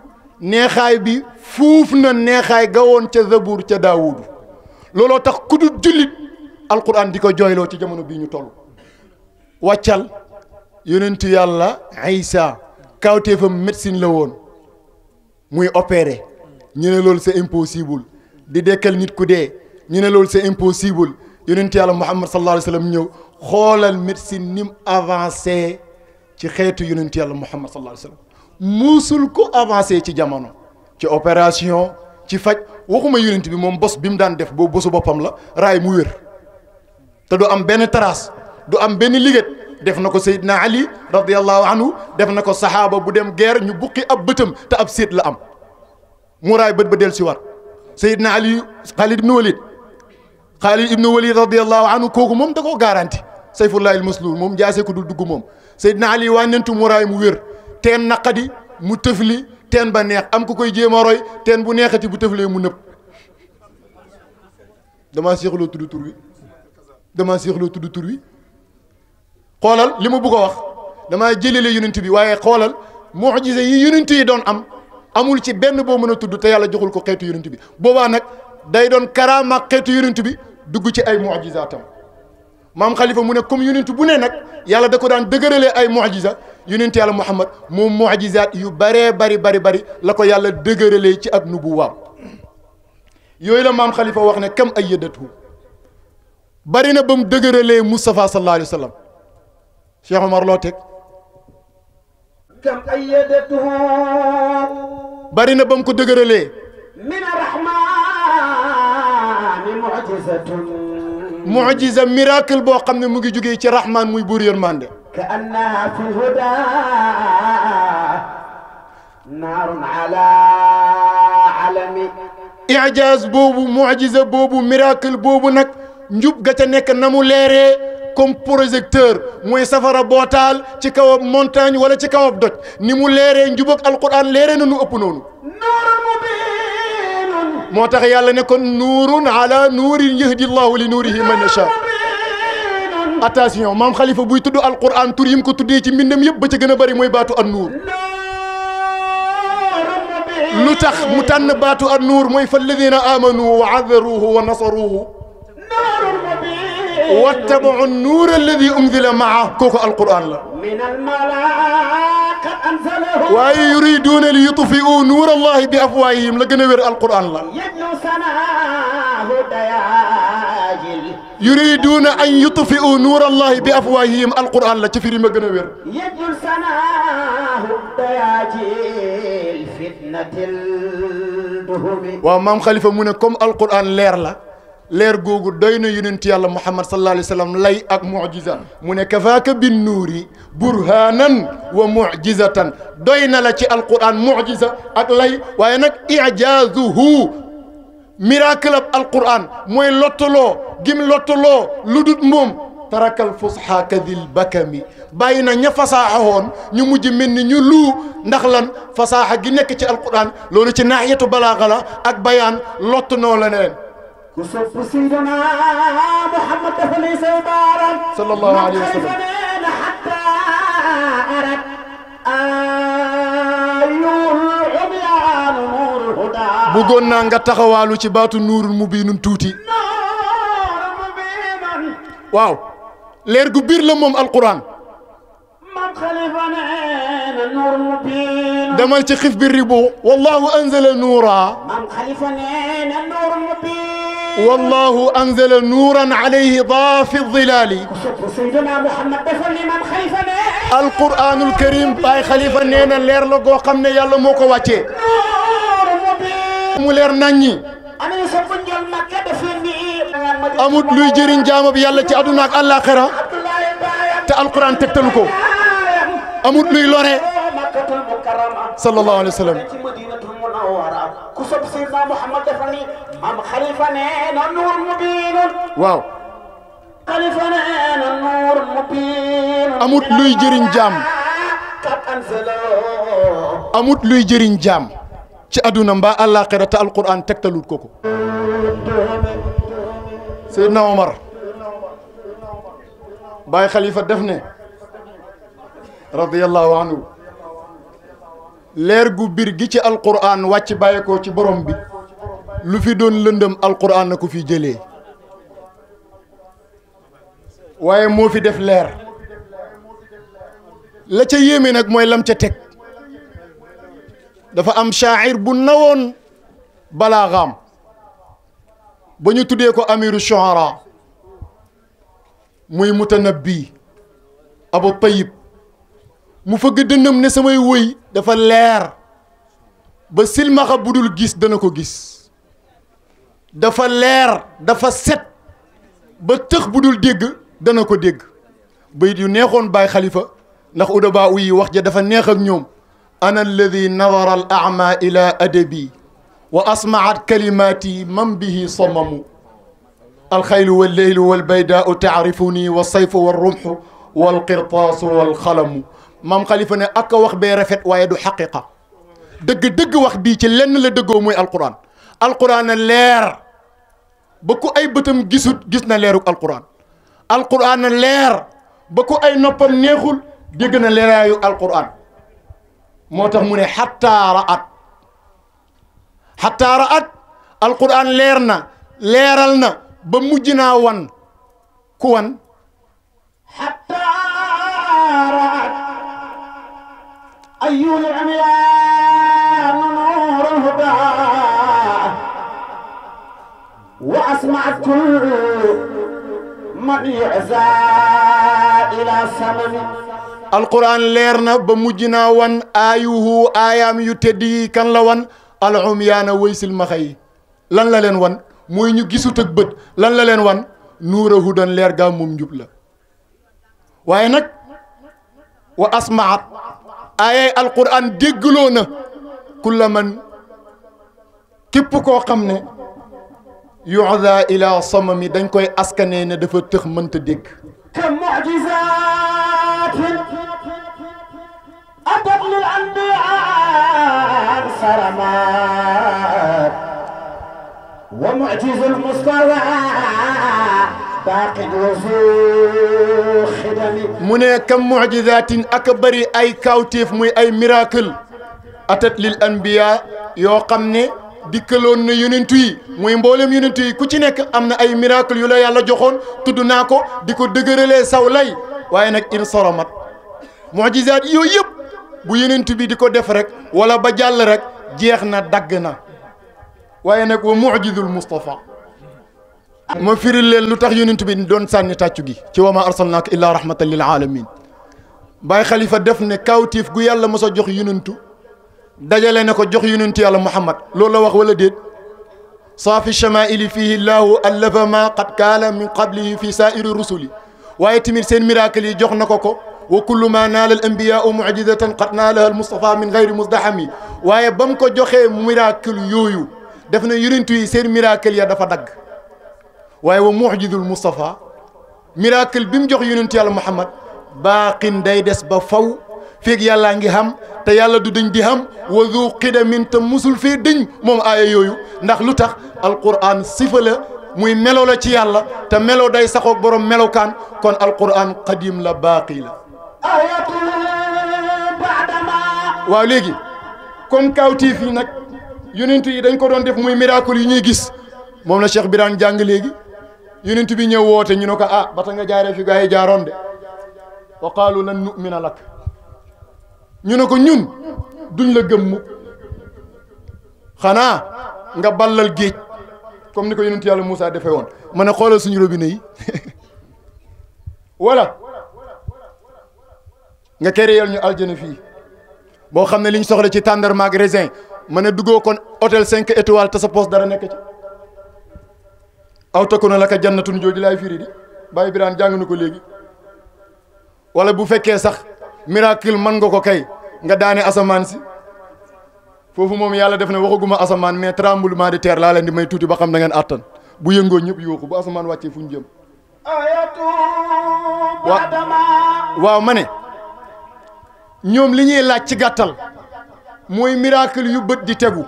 neexaay bi fuuf na neexaay gawoon ca Zabuur ca Daawudu looloo tax ku dul jullit alquran di ko jooyloo ci jamono bii ñu toll wàccal yonentu yàlla Isa kawteefam médecine la woon muy opéré ñu ne loolu c'est impossible di dekkal nit ku dee ñu ne loolu c'est impossible yonent yàlla Muhammad sallallahu alayhi wa sallam ñëw xoolal médecine ni mu avancé ci xeetu yonent yàlla Muhammad sallallahu alayhi wa sallam musul ko avancé ci jamono ci opération ci faj waxuma yonent bi moom bos bi mu daan def boobu bosu boppam la raay mu wér te du am benn trace du am benn liggéey def na ko Seydina Ali radiyallahu anhu def na ko saxaaba bu dem guerre ñu buqi ab bëtam te ab séet la am mu raay bët ba del si war Seydina Ali Khalid ibn Walid radiyallahu anhu kooku moom da koo garanti sayfullahi al-maslul moom jaase ko dul dugg moom Seydina Ali wànnentu mu raay mu wér teen naqadi mu tëfli teen ba neex am ku koy jéem a roy teen bu neexati bu tëflee mu nëb damaa seexloo tudd tur wi xoolal li ma bëgg a wax damaa jëlele yonent bi waaye xoolal mu'jiza yi yonent yi doon am amul ci benn boo mën a tudd te yàlla joxul ko xeetu yonent bi boobaa nag day doon karaama xeetu yonent bi dugg ci ay mu'jizaatam maam Khalifa mu ne comme yonent bu ne nag yàlla da ko daan dëgëralee ay mu'jiza yonent yàlla Muhammad moom mu'jizaat yu baree bari la ko yàlla dëgëralee ci ak nubuwaam yooyu la maam Khalifa wax ne kam ayyadatu bari na ba mu dëgëralee Moustapha sallallahu alayhi wa sallam Cheikh Omar loo teg kam ayyadatuhu bari na ba mu ko dëgëralee min arrahmani mu'jizatun mu'jiza miracle boo xam ne mu ngi jógee ci rahman muy buur yërmande ka annaha fi lhuda naarun ala alami ijaaz boobu mu'jiza boobu miracle boobu nag njub ga ca nekk na mu leeree comme projecteur mooy safara bootaal ci kaw montagne wala ci kaw doj ni mu leeree njub ak alquran leeree na nu ëpp noonu nuurun mubiinun moo tax yàlla ne kon nuurun ala nuurin yahdi llahu li nuurihi man yasha attention maam Khalifa buy tudd alquran tur yi mu ko tuddee ci mbindam yëpp ba ca gën a bëri mooy baatu an nuur lu tax mu tànn baatu an nuur mooy fa alladina amanu wa azzaruhu wa nasaruhu واتبعوا النور الذي أنزل معه كوكو القرآن لا من الملائكة أنزله ويريدون ليطفئوا نور الله بأفواههم لجنور القرآن لا يدنو سناه دياجل يريدون أن يطفئوا نور الله بأفواههم القرآن لا تفيري ما جنور يدنو سناه دياجل فتنة الدهم ومام خليفة منكم القرآن لير لا leer googu doy na yonent yàlla Muhammad sallallahu alayhi wa sallam lay ak mu'jiza mu ne kafaaka bin nuuri burhanan wa mu'jizatan doy na la ci alquran mu'jiza ak lay waaye nag i'jaazuhu miracle ab alquran mooy lottuloo gim lottuloo lu dut moom tarakal fusha kadil bakami bàyyi na ña fasaaxa woon ñu mujj mel ni ñu luu ndax lan fasaaxa gi nekk ci alquran loolu ci naahiyatu balaaga la ak bayaan lottunoo la neen وصف سيدنا محمد فليس عبارا صلى الله عليه وسلم حتى أردت العميان نور الهدى bëggoon naa nga taxawaalu ci baatu nuurul mubiinun tuuti نور مبين waaw leer gu biir la moom alquran من خلفنا نور مبين demal ci xif bi ribu wallahu anzala nuura من خلفنا نور مبين والله أنزل نورا عليه ضاف الظلال سيدنا محمد بفل من خلفنا القرآن الكريم باي خليفة نينا لير لغو خمنا يالا موكو واتي نور مبين مو لير ناني أنا يسفن جل مكة بفني أمود لوي جيرين جامب يالا تي أدوناك الآخرة تا القرآن تكتلوكو أمود لوي لوري مكة المكرمة صلى الله عليه وسلم مدينة المنورة كسب سيدنا محمد بفني مام خليفة نينا نور مبين واو خليفة نينا نور مبين أمود لوي جيرين جام قد أنزلوا أمود لوي جيرين جام ci aduna mba àllaaxira te alquran tegtalut koko Seydina Omar Baye Khalifa def ne radiyallahu anhu leer gu bir gi ci alquran wàcc bàyyeekoo ci borom bi lu fi doon lëndëm alquran na ko fi jëlee waaye moo fi def leer la ca yéeme nag mooy lam ca teg dafa am shaa'ir bu nawoon balaagaam ba ñu tuddee ko amiru shuara muy mutanabbi Abu Tayyib mu fëgg dënnam ne samay wëy dafa leer ba silmaxa bu dul gis dana ko gis dafa leer dafa set ba tëx bu dul dégg dana ko dégg bayit yu neexoon Baay Xalifa ndax udaba yi wax ja dafa neex ak ñoom ana alladi nadara al ama ila adabi wa asmaat kalimati man bihi samamu alxaylu walleylu walbaydaau taarifuni walsayfu walrumxu walqirtaasu walxalamu maam Xalifa ne ak a wax bee rafet waaye du xaqiqa dëgg-dëgg wax bii ci lenn la dëggoo muy alquran alquran a leer ba ku ay bëtam gisut gis na leeruk alquran alquran a leer ba ku ay noppam neexul dégg na leeraayu alquran moo tax mu ne xataa raat alquran leer na leeral na ba mujj naa wan ku wan xataa raat ayul amyaan nuur alhuda wa asmaat kull man yuza ila samami alquran leer na ba mujj naa wan aayuhu aayaam yu tedd yi kan la wan al umyaana waysil maxa yi lan la leen wan mooy ñu gisut ak bët lan la leen wan nuura hudan leer gaa moom njub la waaye nag wa asmaat aayay alquran déggloo na kulla man képp koo xam ne yuda ila samami dañ koy askanee ne dafa tëx mënta dégg ka mu'jizatin atat lil anbiyaa saramat wa mu'jizul mustafa baaqi wuzu xidami mu ne kam mu'jizatin ak bëri ay kawtéef muy ay miracle atat lil anbiya yoo xam ne dikkaloon na yonent yi muy mboolem yonent yi ku ci nekk am na ay miracle yu la yàlla joxoon tudd naa ko di ko dëgëralee saw lay waaye nag in soromat mu'jizaat yooyu yëpp bu yonent bi di ko def rek wala ba jàll rek jeex na dagg na waaye nag wa mu'jizul Mustafa ma firil leen lu tax yonent bi doon sànni tàccu gi ci wa ma arsalnaaka illaa rahmatan lil alamin Baay Xalifa def ne kawtiif gu yàlla mos a jox yonentu dajale na ko jox yonentu yàlla Muhammad loolu la wax wala déet saafi chamaili fihi llahu allafa ma qad kaala min qablihi fi saa'iri rusuli waaye tamit seen miracle yi jox na ko wa kullu ma naala al anbiyaau mu'jizatan qad naalaha al Mustafa min gayri muzdahami waaye ba mu ko joxee miracle yooyu def na yonentu yi seen miracle ya dafa dagg waaye wa mu'jizul Mustafa miracle bi mu jox yonentu yàlla Muhammad baaqin day des ba faw feeg yàllaa ngi xam te yàlla du dëñ di xam wa zu qidamin te musul fee dëñ moom aaya yooyu ndax lu tax alquran sifa la muy melo la ci yàlla te melo day saxoog borom melokaan kon alquran qadim la baaqi la ayatul ba'dama waaw léegi comme kawtiif yi nag yonent yi dañ ko doon def muy miracle yi ñuy gis moom la Cheikh Birane jàng léegi yonent bi ñëw woote ñu ne ko ah bata nga jaaree fi gaa yi jaaroon de wa qaalu lan nu'mina lak ñu ne ko ñun duñ la gëm mukk xanaa nga ballal géej comme ni ko yonent yàlla Moussa defee woon ma ne xoolal suñu robinet yi wala nga kéréyal ñu aljana fii boo xam ne liñ soxla ci tàndarma ak raisin ma ne duggoo kon hôtel 5 étoiles te sa poste dara nekk ci aw takuna laka jannatun jooju laay firi di Baye Birane jàng na ko léegi wala bu fekkee sax miracle mën nga ko kay nga daane asamaan si foofu moom yàlla def na waxaguma asamaan mais tremblement de terre laa leen di may tuuti ba xam da ngeen attan bu yëngoo ñëpp yuuxu bu asamaan wàccee fu ñu jëm. ayatul ba'dama waaw ma ne ñoom li ñuy laaj ci gàttal mooy miracle yu bët di tegu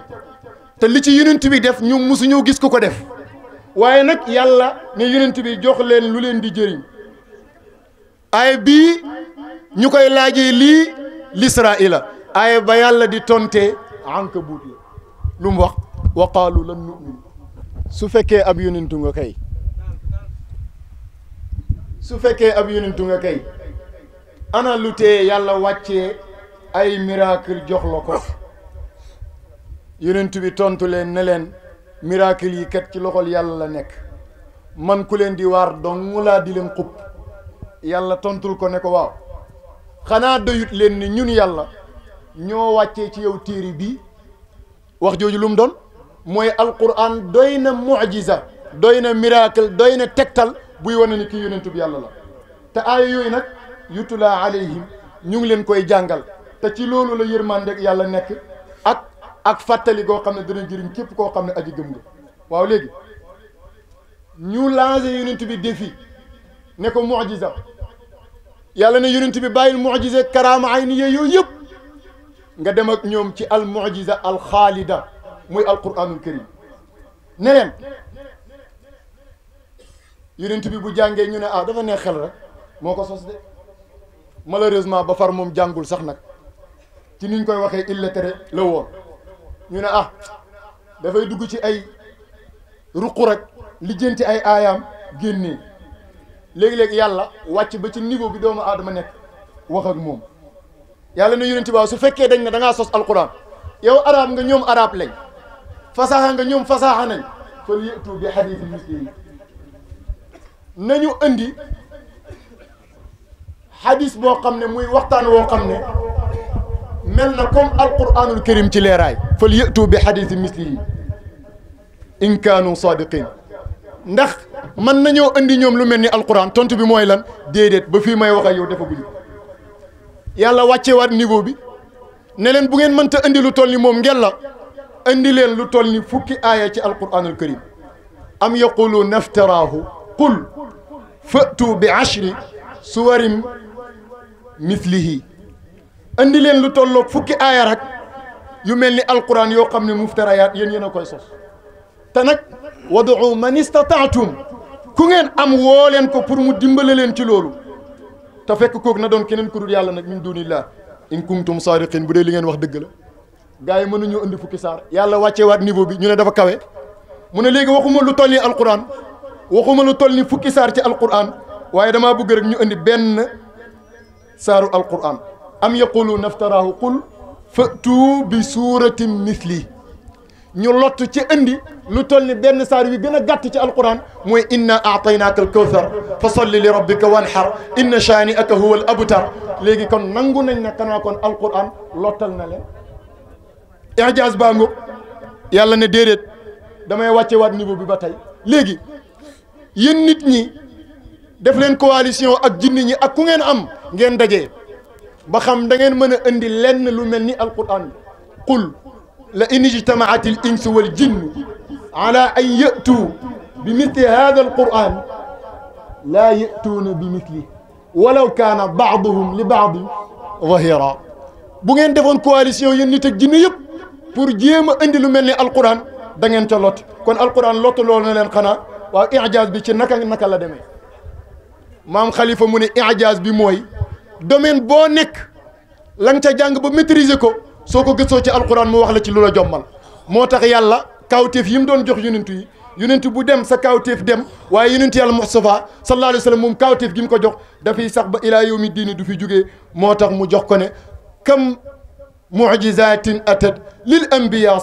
te li ci yonent bi def ñoom mosuñoo gis ku ko def waaye nag yàlla ne yonent bi jox leen lu leen di jëriñ ay bii ñu koy laajee lii l'Israïla ay ba yàlla di tontee Ankabut la lu mu wax wa qaalu lan nu'min su fekkee ab yonentu nga kay ana lu tee yàlla wàccee ay miracle jox la ko yonent bi tontu leen ne leen miracle yi kat ci loxol yàlla la nekk man ku leen di waar donc mu laa di leen xub yàlla tontul ko ne ko waaw xanaa doyut leen ni ñun yàlla ñoo wàccee ci yow téere bii wax jooju lu mu doon mooy alquran doy na mujiza doy na miracle doy na tegtal buy wane ni kii yonentub yàlla la te aaya yooyu nag yutula alayhim ñu ngi leen koy jàngal te ci loolu la yërmande yàlla nekk ak fàttali goo xam ne dana jëriñ képp koo xam ne aji gëm nga waaw léegi ñu lancé yonent bi défi ne ko mujiza yàlla ne yonent bi bàyyil mujiza karaama ay ni yooyu yëpp nga dem ak ñoom ci al mujiza al xaalida muy alquranul karim ne leen yonent bi bu jàngee ñu ne ah dafa neex xel rek moo ko sos de malheureusement ba far moom jàngul sax nag ci niñ koy waxee illettré la woon ñu ne ah dafay dugg ci ay ruqu rek lijjanti ay aayaam génnee léegi-léegi yàlla wàcc ba ci niveau bi doomu aadama nekk wax ak moom yàlla ne yonent bi su fekkee dañ ne da ngaa sos alquran yow arab nga ñoom arab lañ fasaaxa nga ñoom fasaaxa nañ fal yëtu bi xadiisi mislihi nañu indi xadis boo xam ne muy waxtaan woo xam ne mel na comme alquranul karim ci leeraay fal yëtu bi xadiisi mislihi in kaanu sadiqin ndax mën nañoo indi ñoom lu mel ni alquran tontu bi mooy lan déedéet ba fii may wax ak yow dafa gudd yàlla wàcce waat niveau bi ne leen bu ngeen mënta indi lu toll ni moom ngeen la indi leen lu toll ni fukki aaya ci alquranul karim am yaqulu naftaraahu qul fa'tu bi ashri suwarin mislihi indi leen lu tolloog fukki aaya rek yu mel ni alquran yoo xam ne muftarayaat yéen a koy sos te nag wadu man istataatum ku ngeen am woo leen ko pour mu dimbale leen ci loolu te fekk kooku na doon keneen ku dul yàlla nag min dunillah in kuntum sadiqin bu dee li ngeen wax dëgg la gars yi mënuñoo indi fukki saar yàlla wàccee waat niveau bi ñu ne dafa kawe mu ne léegi waxuma lu toll ni alquran waxuma lu toll ni fukki saar ci alquran waaye damaa bëgg rek ñu indi benn saaru alquran am yaqulu naftaraahu qul fa'tu bi suuratin misli ñu lott ci indi lu toll ni benn saar wi gën a gàtt ci alquran mooy inna aataynaaka alkawthar fa salli li rabbika wanhar inna shaani'aka huwa al abtar léegi kon nangu nañ ne kanaa kon alquran lottal na leen ijaaz baa ngo yàlla ne déedéet damay wàcce waat niveau bi ba tey léegi yéen nit ñi def leen coalition ak jinni ñi ak ku ngeen am ngeen dajee ba xam da ngeen mën a indi lenn lu mel ni alquran qul la in ijtamaat al insu wal jinnu ala an ya'tu bi mithli hada alquran laa ya'tuuna bi mithli walaw kaana baaduhum li baadin zahira bu ngeen defoon coalition yéen nit ak jinne yëpp pour jéem a indi lu mel ni alquran da ngeen ca lot kon alquran lott loolu na leen xanaa waaw ijaaz bi ci naka la demee maam Khalifa mu ne ijaaz bi mooy domaine boo nekk la nga ca jàng ba maîtriser ko soo ko gëstoo ci alquran mu wax la ci lu la jommal moo tax yàlla kawteef yi mu doon jox yonent yi yonent bu dem sa kawteef dem waaye yonent yàlla Mustafa sallallahu alayhi wa sallam moom kawteef gi mu ko jox dafay sax ba ilaa yawmi diini du fi jógee moo tax mu jox ko ne kam mujizatin atat lil anbiya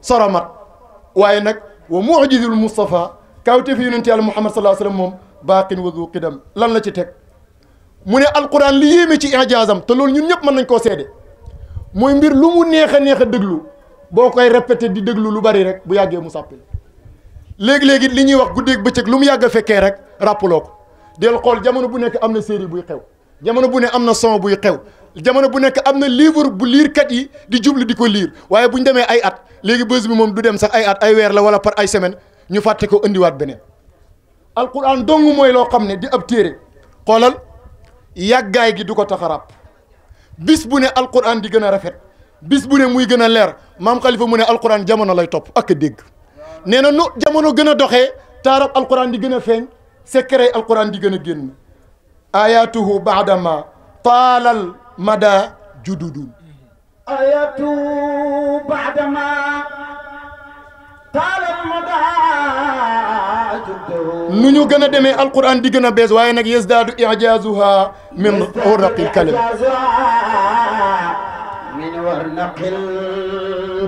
saramat waaye nag wa mujizul Mustafa kawteef yonent yàlla Muhammad sallallahu alayhi wa sallam moom baaqin wa zu qidam lan la ci teg mu ne alquran li yéeme ci ijaazam te loolu ñun ñëpp mën nañ koo seede mooy mbir lu mu neex a déglu boo koy répété di déglu lu bari rek bu yàggee mu sàppil léegi-léegi li ñuy wax guddeeg bëccëg lu mu yàgg a fekkee rek rappeloo ko del xool jamono bu nekk am na série buy xew jamono bu ne am na son buy xew jamono bu nekk am na livre bu liirkat yi di jublu di ko liir waaye bu ñu demee ay at léegi bés bi moom du dem sax ay at ay weer la wala par ay semaine ñu fàtte ko indiwaat beneen alquran dong mooy loo xam ne di ab téere xoolal yàggaay gi du ko tax a ràpp bis bu ne alquran di gën a rafet bis bu ne muy gën a leer maam Khalifa mu ne alquran jamono lay topp ak a dégg nee na nu jamono gën a doxee taarab alquran di gën a feeñ secret alquran di gën a génn ayatuhu baadama taalal mada jududun ayatuhu baadama taalal mada jududun nu ñu gën a demee alquran di gën a bees waaye nag yazdaadu ijaazuha min uraqil kalim من ورنق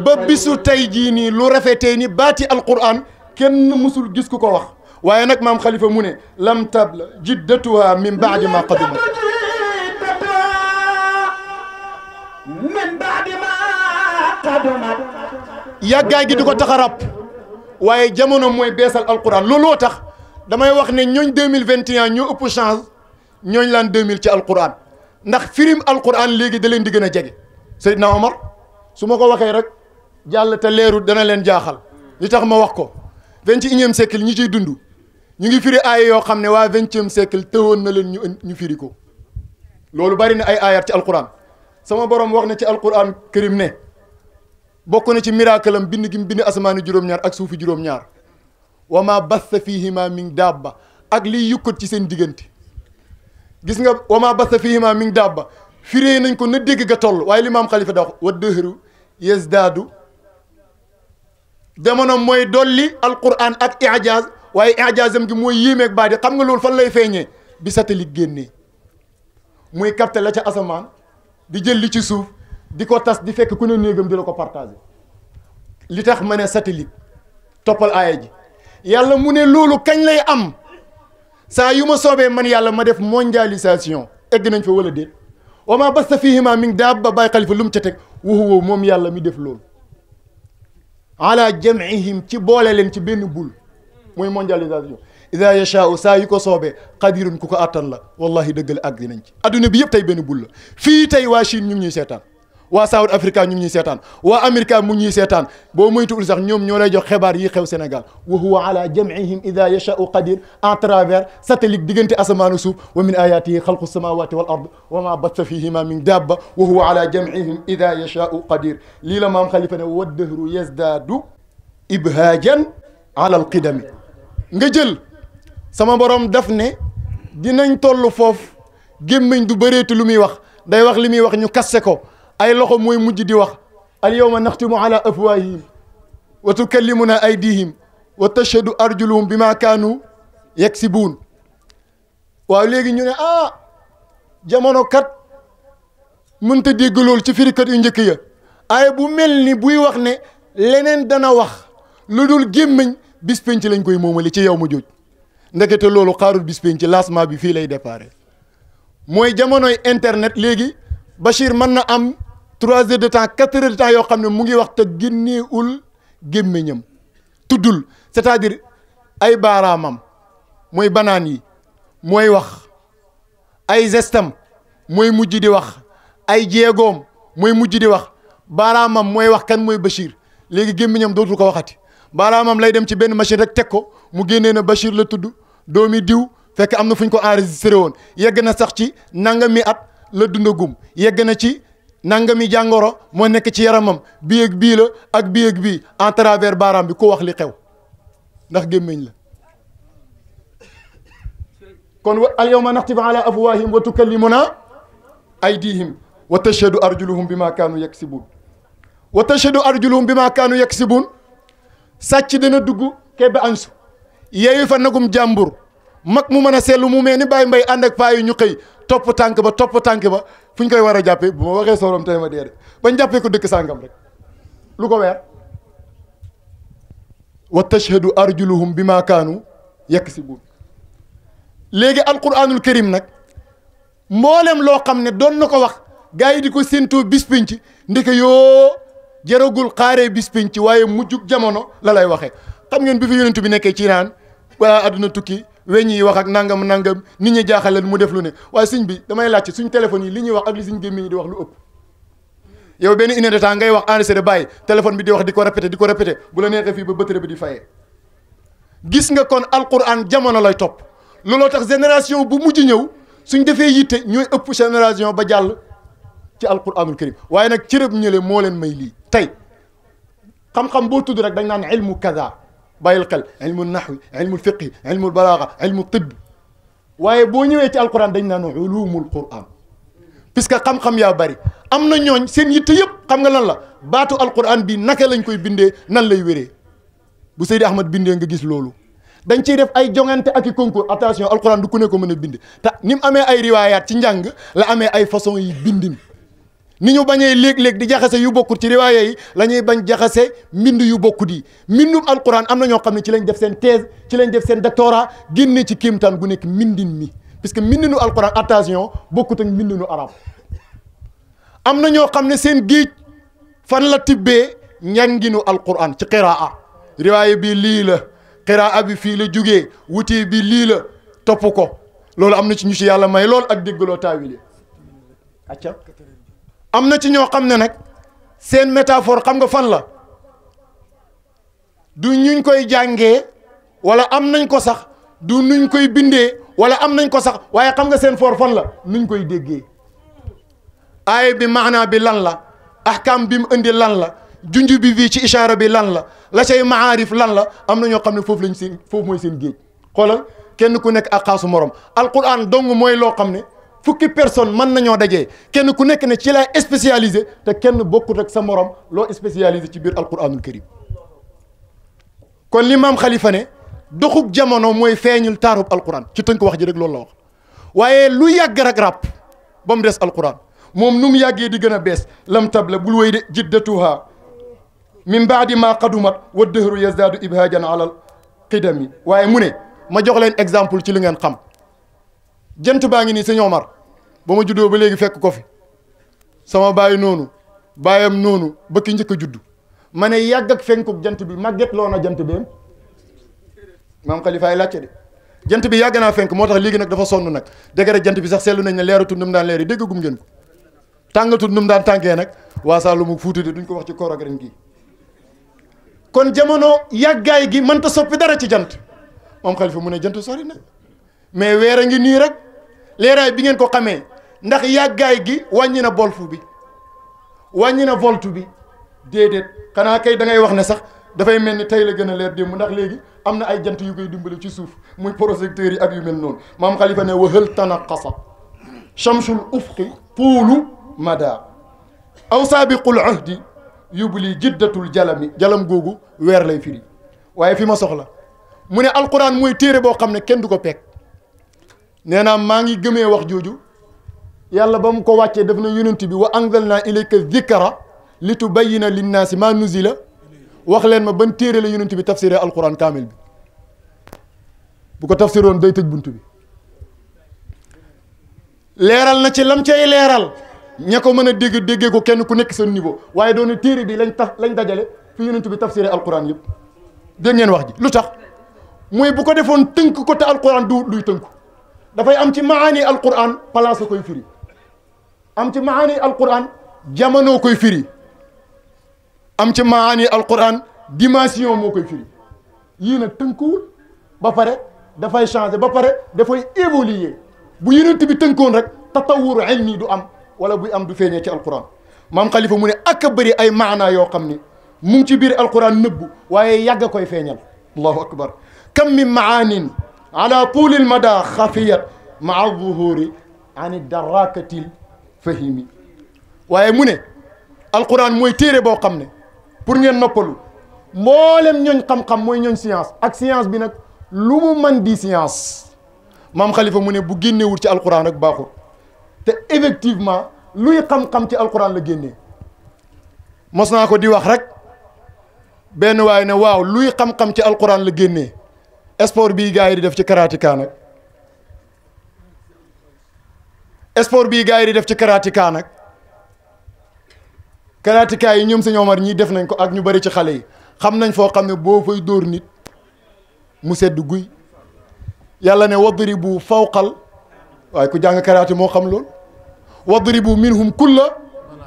ba bisu tey jii nii lu rafetee ni baati alquran kenn musul gis ku ko wax waaye nag maam xalifa mu ne lam tabla jiddatuha min baadi ma qadumat min baadi ma qadumat yàggaay gi di ko tax a ràpp waaye jamono mooy beesal alquran looloo tax damay wax ne ñooñ 2021 ñoo ëpp chance ñooñ laan 2000 ci alquran ndax firim alquran léegi da leen di gën a jege Seydina Omar su ma ko waxee rek jàll te leeru dana leen jaaxal li tax ma wax ko 21e siècle ñi ciy dund ñu ngi firi aaya yoo xam ne waa 20e siècle tëwoon na leen ñu firi ko loolu bari na ay ayat ci alquran sama borom wax na ci alquran karim ne bokk na ci miracle am bind gi mu bind asamaani juróom-ñaar ak suufi juróom-ñaar wa ma bassa fihima min dabba ak liy yukkat ci seen diggante gis nga wa ma bassa fihima min dabba firee nañ ko na dégg ga toll waaye li maam xalifa da wax wa dëhëru yazdaadu jamono mooy dolli alquran ak ijaaz waaye ijaazam gi mooy yéemeeg baa di xam nga loolu fan lay feeñee bi satellite génnee muy capté la ca asamaan di jël li ci suuf di ko tas di fekk ku ne néegam di la ko partagé li tax ma ne satellite toppal aaya ji yàlla mu ne loolu kañ lay am saa yu ma soobee man yàlla ma def mondialisation egg nañ fa wala déet wa ma basta fihima min daabba bàyyi xalifa lu mu ca teg waxuwoo moom yàlla mi def loolu ala jam'ihim ci boole leen ci benn bul mooy mondialisation ida yashaau saa yu ko soobee qadirun ku ko attan la wallahi dëggale àgg dinañ ci adduna bi yëpp tey benn bul la fii tey waa Chine ñu ngi ñuy seetaan waa South Africa ñu ngi ñuy seetaan waa Amérique mu ngi ñuy seetaan boo moytuwul sax ñoom ñoo lay jox xibaar yi xew Sénégal wa huwa ala jam'ihim ida yashaau qadir en travers satellite diggante asamaanu suuf wa min ayatihi xalqu samawati wal ard wa ma batta fihima min dabba wa huwa ala jam'ihim ida yashaau qadir lii la maam xalifa ne wa dëhru yazdaadu ibhaajan ala alqidami nga jël sama borom daf ne dinañ toll foofu gémmiñ du bëreetu lu muy wax day wax li muy wax ñu kasse ko ay loxo mooy mujj di wax al yawma naxtimu ala afwahihim wa tukallimuna aydihim wa tashhadu arjuluhum bima kaanu yaksibuun waaw léegi ñu ne jamono kat mënta dégg loolu ci firikat yu njëkk ya ay bu mel ni buy wax ne leneen dana wax lu dul gémmiñ bis penc lañ koy moomali ci yow ma jooj ndekete loolu xaarul bis penc lancement bi fii lay déparé mooy jamonoy internet léegi Bachir mën na am 3 heures de temps 4 heures de temps yoo xam ne mu ngi wax te génneewul gémmiñam tuddul c'est-à-dire ay baaraamam mooy banaan yi mooy wax ay gestam mooy mujj di wax ay jéegoom mooy mujj di wax baaraamam mooy wax kan mooy Bachir léegi gémmiñam dootul ko waxati baaraamam lay dem ci benn machine rek teg ko mu génnee na Bachir la tudd doomi diw fekk am na fu ñu ko enregistré woon yegg na sax ci nangami at la dundagum yegg na ci nangami jàngoro moo nekk ci yaramam bii ak bii la ak bii ak bii en travers baaraam bi ku wax li xew ndax gémmiñ la kon al yawma naxtimu ala afwahihim wa tukallimuna aydihim wa tashhadu arjuluhum bima kaanu yaksibun wa tashhadu arjuluhum bima kaanu yaksibun sàcc dana dugg kebbe ansu yeeyu fa nagum jàmbur mag mu mën a seetlu mu mel ni bàyyi mbay ànd ak paa yi ñu xëy topp tànk ba fu ñu koy war a jàppee bu ma waxee sorom tey ma dee de bañ jàppee ko dëkk sàngam rek lu ko weer wa tashhadu arjuluhum bima kaanu yaksibun léegi alquranul karim nag mboolem loo xam ne doon na ko wax gars yi di ko séentoo bis pinc ndeke yoo jaragul xaaree bis pinc waaye mujjug jamono la lay waxee xam ngeen bi fi yonent bi nekkee ci naan waa àdduna tukki weñ yi wax ak nangam nit ñi jaaxal mu def lu ne waaye suñ bi damay laajte suñ téléphone yi li ñuy wax ak li suñ gémmiñ yi di wax lu ëpp yow benn une heure de temps ngay wax enregistré bàyyi téléphone bi di wax di ko répété bu la neexee fii ba bëtëre bi di fayee gis nga kon alquran jamono lay topp looloo tax génération bu mujj ñëw suñ defee yitte ñooy ëpp génération ba jàll ci alquranul karim waaye nag cërëb ñële moo leen may lii tey xam-xam boo tudd rek dañ naan ilmu kaza bàyyil xel ilmu nahwi ilmu fiqhi ilmu balaaga ilmu tibb waaye boo ñëwee ci alquran dañ naan ulumul quran puisque xam-xam yaa bari am na ñooñ seen yitte yëpp xam nga lan la baatu alquran bi naka lañ koy bindee nan lay wéree bu Seydi Ahmad bindee nga gis loolu dañ ciy def ay jongante ak i concours attention alquran du ku ne ko mën a bind te ni mu amee ay riwaayaat ci njàng la amee ay façon yi bindin ni ñu bañee léeg-léeg di jaxase yu bokkut ci riwaaya yi la ñuy bañ jaxase mbind yu bokkut yi mbindum alquran am na ñoo xam ne ci lañ def seen thèse ci lañ def seen doctorat génne ci kéemtaan gu nekk mbindin mi puisque mbindinu alquran attention bokkut ak mbindinu arab am na ñoo xam ne seen géej fan la tibbee njànginu alquran ci qiraa riwaaya bi lii la qiraa bi fii la jugee wutee bi lii la topp ko loolu am na ci ñu ci yàlla may lool ak déggaloo taawil acca am na ci ñoo xam ne nag seen métaphore xam nga fan la du ñuñ koy jàngee wala am nañ ko sax du nuñ koy bindee wala am nañ ko sax waaye xam nga seen for fan la nuñ koy déggee aaya bi maanaa bi lan la ahkam bi mu indi lan la junj bi fii ci ishaara bi lan la cay maarif lan la am na ñoo xam ne foofu lañ seen foofu mooy seen géej xoolal kenn ku nekk ak xaasu morom alquran dong mooy loo xam ne fukki personne mën nañoo dajee kenn ku nekk ne ci lay spécialisé te kenn bokkut ak sa morom loo spécialisé ci biir alquranul karim kon li maam Khalifa ne doxug jamono mooy feeñul taarub alquran ci tënk wax ji rek loolu la wax waaye lu yàgg rek ràpp ba mu des alquran moom nu mu yàggee di gën a bees lam tabla bul wéy de jiddatuha min baadi ma qadumat wa dëhru yazdaadu ibhajan ala qidami waaye mu ne ma jox leen exemple ci li ngeen xam jant baa ngi nii sëñ Omar ba ma juddoo ba léegi fekk ko fi sama baay noonu baayam noonu ba ki njëkk a juddu ma ne yàgg ak fenkuk jant bi màgget loo na jant beem maam Khalifa ay laajte de jant bi yàgg naa fenk moo tax léegi nag dafa sonn nag dégg rek jant bi sax seetlu nañ ne leeratul nu mu daan leeri déggagum ngeen ko tàngatul nu mu daan tànkee nag waa Saalum Fuuta de duñ ko wax ci koor ak ren gii kon jamono yàggaay gi mënta soppi dara ci jant moom Khalifa mu ne jant sori na mais weer a ngi nii rek leeraay bi ngeen ko xamee ndax yàggaay gi wàññi na bolfu bi wàññi na voltu bi déedéet xanaa kay da ngay wax ne sax dafay mel ni tey la gën a leer démb ndax léegi am na ay jant yu koy dimbali ci suuf muy projecteurs yi ak yu mel noonu maam Khalifa ne wahal tanaqasa shamsul ufqi tuulu mada aw saabiqul ahdi yubli jiddatul jalami jalam googu weer lay firi waaye fi ma soxla mu ne alquran mooy téere boo xam ne kenn du ko peeg nee naa maa ngi gëmee wax jooju yàlla ba mu ko wàccee def na yonent bi wa anzalna ilayka dhikra li tubayyina linnaasi ma nuzila wax leen ma ban téere la yonent bi tafsiré alquran kaamil bi bu ko tafsiroon day tëj bunt bi leeral na ci lam cay leeral ña ko mën a dégg déggee ko kenn ku nekk sa niveau waaye doon téere bi lañ dajale fi yonent bi tafsiré alquran yëpp dégg ngeen wax ji lu tax mooy bu ko defoon tënk ko te alquran duy tënku dafay am ci maani alquran place koy firi am ci maani alquran jamono koy firi am ci maani alquran dimension moo koy firi yii nag tënkuwul ba pare dafay changer ba pare dafay évoluer bu yonent bi tënkoon rek tatawur ilmi du am wala buy am du feeñee ci alquran maam Khalifa mu ne ak a bëri ay maana yoo xam ni mu ngi ci biir alquran nëbbu waaye yàgg koy feeñal allahu akbar kam min maanin ala tuulil mada xafiyat maa zuhuri ani darakatil fahimi waaye mu ne alquran mooy téere boo xam ne pour ngeen noppalu mboolem ñooñ xam-xam mooy ñooñ science ak science bi nag lu mu man di science maam Khalifa mu ne bu génnewul ci alquran rek baaxul te effectivement luy xam-xam ci alquran la génnee mos naa ko di wax rek benn waaye ne waaw luy xam-xam ci alquran la génnee sport bii gars yi di def ci karatika nag sport bii gars yi di def ci karatika nag karatika yi ñoom sëñ Omar ñii def nañ ko ak ñu bari ci xale yi xam nañ foo xam ne boo fay dóor nit mu sedd guy yàlla ne wadribu fawqal waaye ku jàng karaté moo xam loolu wadribu minhum kulla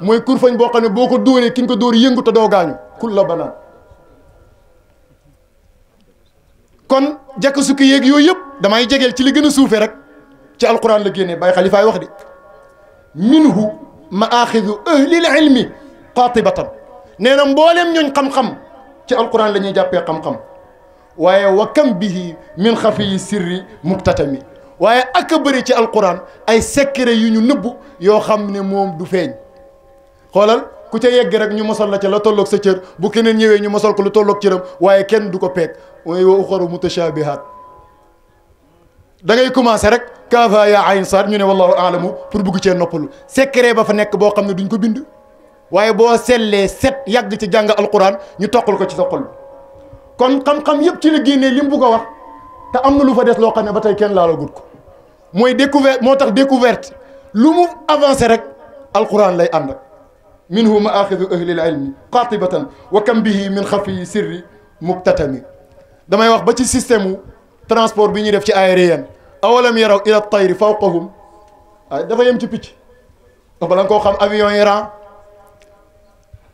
mooy kurfañ boo xam ne boo ko dóoree ki nga ko dóor yëngu te doo gaañu kulla banaan kon jekk sukki yéeg yooyu yëpp damay jegeel ci li gën a suufe rek ci alquran la génnee Baye Khalifaay wax de minhu maaxidu ahlil ilmi qatibatan nee na mbooleem ñooñ xam-xam ci alquran la ñuy jàppee xam-xam waaye wa kam bihi min xafiyi sirri muktatami waaye ak a bëri ci alquran ay secret yu ñu nëbbu yoo xam ne moom du feeñ xoolal ku ca yegg rek ñu mosal la ca la tolloog sa cër bu keneen ñëwee ñu mosal ko lu tolloog cëram waaye kenn du ko peeg mooy wa uxaru mutashabihat da ngay commencé rek kaafa yaa ayn saad ñu ne wallahu aalamu pour bugg cee noppalu secret ba fa nekk boo xam ne duñ ko bind waaye boo sellee set yàgg ci jàng alquran ñu toqal ko ci sa xol bi kon xam-xam yëpp ci la génnee li mu bugg a wax te am na lu fa des loo xam ne ba tey kenn laala gut ko mooy découverte moo tax découverte lu mu avancé rek alquran lay ànd minhu maaxidu ahli ilmi qatibatan wa kam bihi min xafiyi sirri muktatami damay wax ba ci système transport bi ñuy def ci aérien awalam yaraw ila tayri fawqahum dafa yem ci picc ndax bala nga koo xam avion yi ran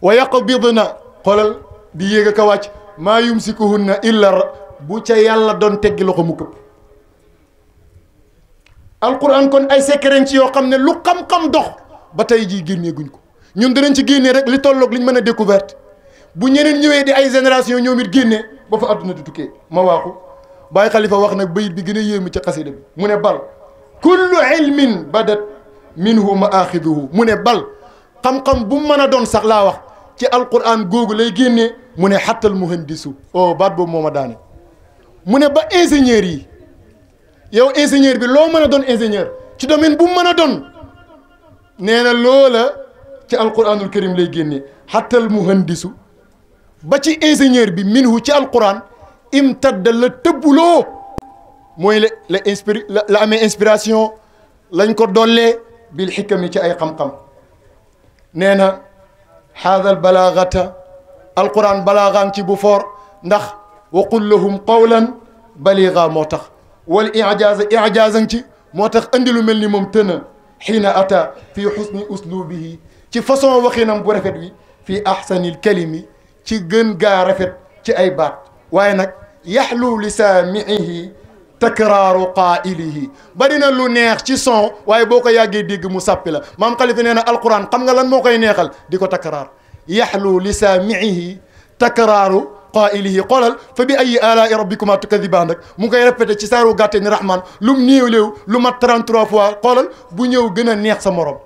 wa yaqbidna xoolal di yéeg ak a wàcc maa yumsikuhunna illa bu ca yàlla doon teggi loxo mu këpp alquran kon ay secret ci yoo xam ne lu xam-xam dox ba tey jii génnee guñ ko ñun dinañ ci génnee rek li tolloog liñ mën a découverte bu ñeneen ñëwee di ay génération ñoom it génnee ba fa àdduna di tukkee ma waaxu Baay Xalifa wax nag bayit bi gën a yéemu ci xasida bi mu ne bal kullu ilmin badat minhu maaxiduhu mu ne bal xam-xam bu mën a doon sax laa wax ci alquran googu lay génnee mu ne xattal muhandisu oh baat boobu moo ma daane mu ne ba ingénieur yi yow ingénieur bi loo mën a doon ingénieur ci domaine bu mën a doon nee na loola ci alquranul karim lay génnee xattal muhandisu ba ci ingénieur bi minhu ci alquran imtadda la tëbbuloo mooy la amee inspiration lañ ko dollee bil xikami ci ay xam-xam nee na haadal balaagata alquran balaagaan ci bu foor ndax wa qul lahum qawlan baliga moo tax wal ijaazan ci moo tax andi lu mel ni moom tëna xiina ata fii xusni uslubihi ci façon waxinam bu rafet wi fii ahsanil kalimi ci gën gaa rafet ci ay baat waaye nag yaxlu li saamiihi takraaru qaa'ilihi bari na lu neex ci son waaye boo ko yàggee dégg mu sàppi la maam Xalifa nee na alquran xam nga lan moo koy neexal di ko takraar yaxlu li saamiihi takraaru qaa'ilihi xoolal fa bi ayi alaai rabbikuma tukadibaan rek mu ngi koy répété ci saaru gàtte ni rahman lu mu néew léew lu mat 33 fois xoolal bu ñëw gën a neex sa morom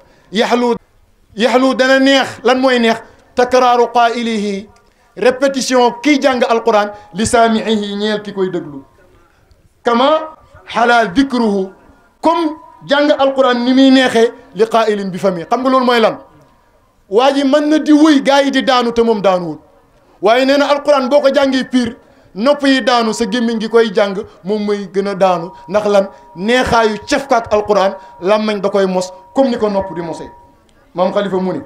yaxlu dana neex lan mooy neex takraaru qaa'ilihi répétition kiy jàng alquran li saamiihi ñeel ki koy déglu kama xalaa dikruhu comme jàng alquran ni muy neexee li qaa'ilin bi fami xam nga loolu mooy lan waa ji mën na di wëy gaa yi di daanu te moom daanuwul waaye nee na alquran boo ko jàngee pire nopp yi daanu sa gémmiñ gi koy jàng moom mooy gën a daanu ndax lan neexaayu cefkaak alquran làmmañ da koy mos comme ni ko nopp di mosee maam Xalifa mu ni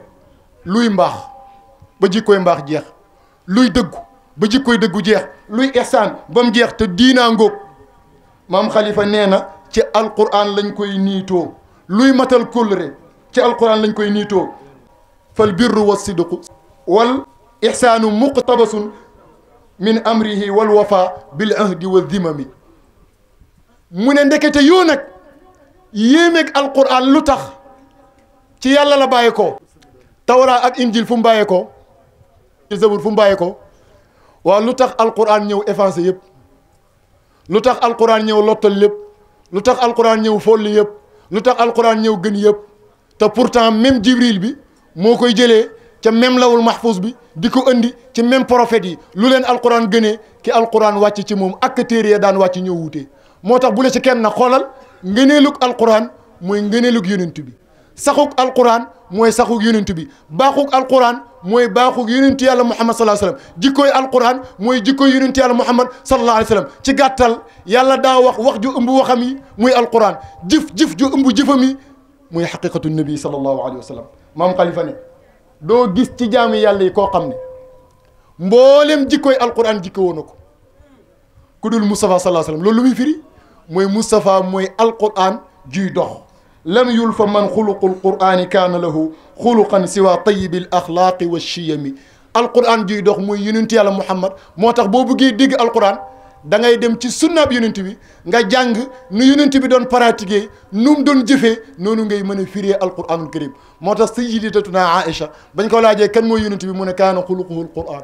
luy mbaax ba jikkooy mbaax jeex luy dëggu ba jikkooy dëggu jeex luy ihsaan ba mu jeex te diinaa ngóog maam Xalifa nee na ci alquran lañ koy niitoo luy matal kóllëre ci alquran lañ koy niitoo fal birru wa sidqu wal ihsaanu muqtabasun min amrihi wal wafa bil ahdi wa dhimami mu ne ndekete yoo nag yéemeeg alquran lu tax ci yàlla la bàyyi ko tawra ak injil fu mu bàyyee ko zabur fu mu bàyyee ko waaw lu tax alquran ñëw effacé yëpp lu tax alquran ñëw lottal lépp lu tax alquran ñëw folli yëpp lu tax alquran ñëw gën yëpp te pourtant même jibril bi moo koy jëlee ca même lawul mahfuz bi di ko andi ci même prophète yi lu leen alquran gënee ki alquran wàcc ci moom ak téere ya daan wàcc ñëw wuute moo tax bu la ci kenn na xoolal ngëneelug alquran mooy ngëneelug yonent bi saxug alquran mooy saxug yonent bi baaxug alquran mooy baaxug yonent yàlla muhammad sallallahu alayhi wasallam jikkooy alquran mooy jikkooy yonent yàlla muhammad sallallahu alayhi wasallam ci gàttal yàlla daa wax ju ëmb waxam yi muy alquran jëf ju ëmb jëfam yi muy xaqiqatu nabi sallallahu alayhi wasallam maam Xalifa ne doo gis ci jaami yàlla yi koo xam ne mboolem jikkooy alquran jikko woon na ko ku dul Moustapha sallallahu alayhi wasallam loolu lu muy firi mooy Moustapha mooy alquran juy dox lam yulfa man xuluqul qur'ani kaana lahu xuluqan siwa tayibil axlaaqi wa chiyami alquran juy dox muy yonent yàlla muhammad moo tax boo bëggee dégg alquran da ngay dem ci sunnaab yonent bi nga jàng nu yonent bi doon pratiquer nu mu doon jëfee noonu ngay mën a firee alquranul karim moo tax sayyidatuna Aïcha bañ ko laajee kan mooy yonent bi mu ne kaana xuluquhul quran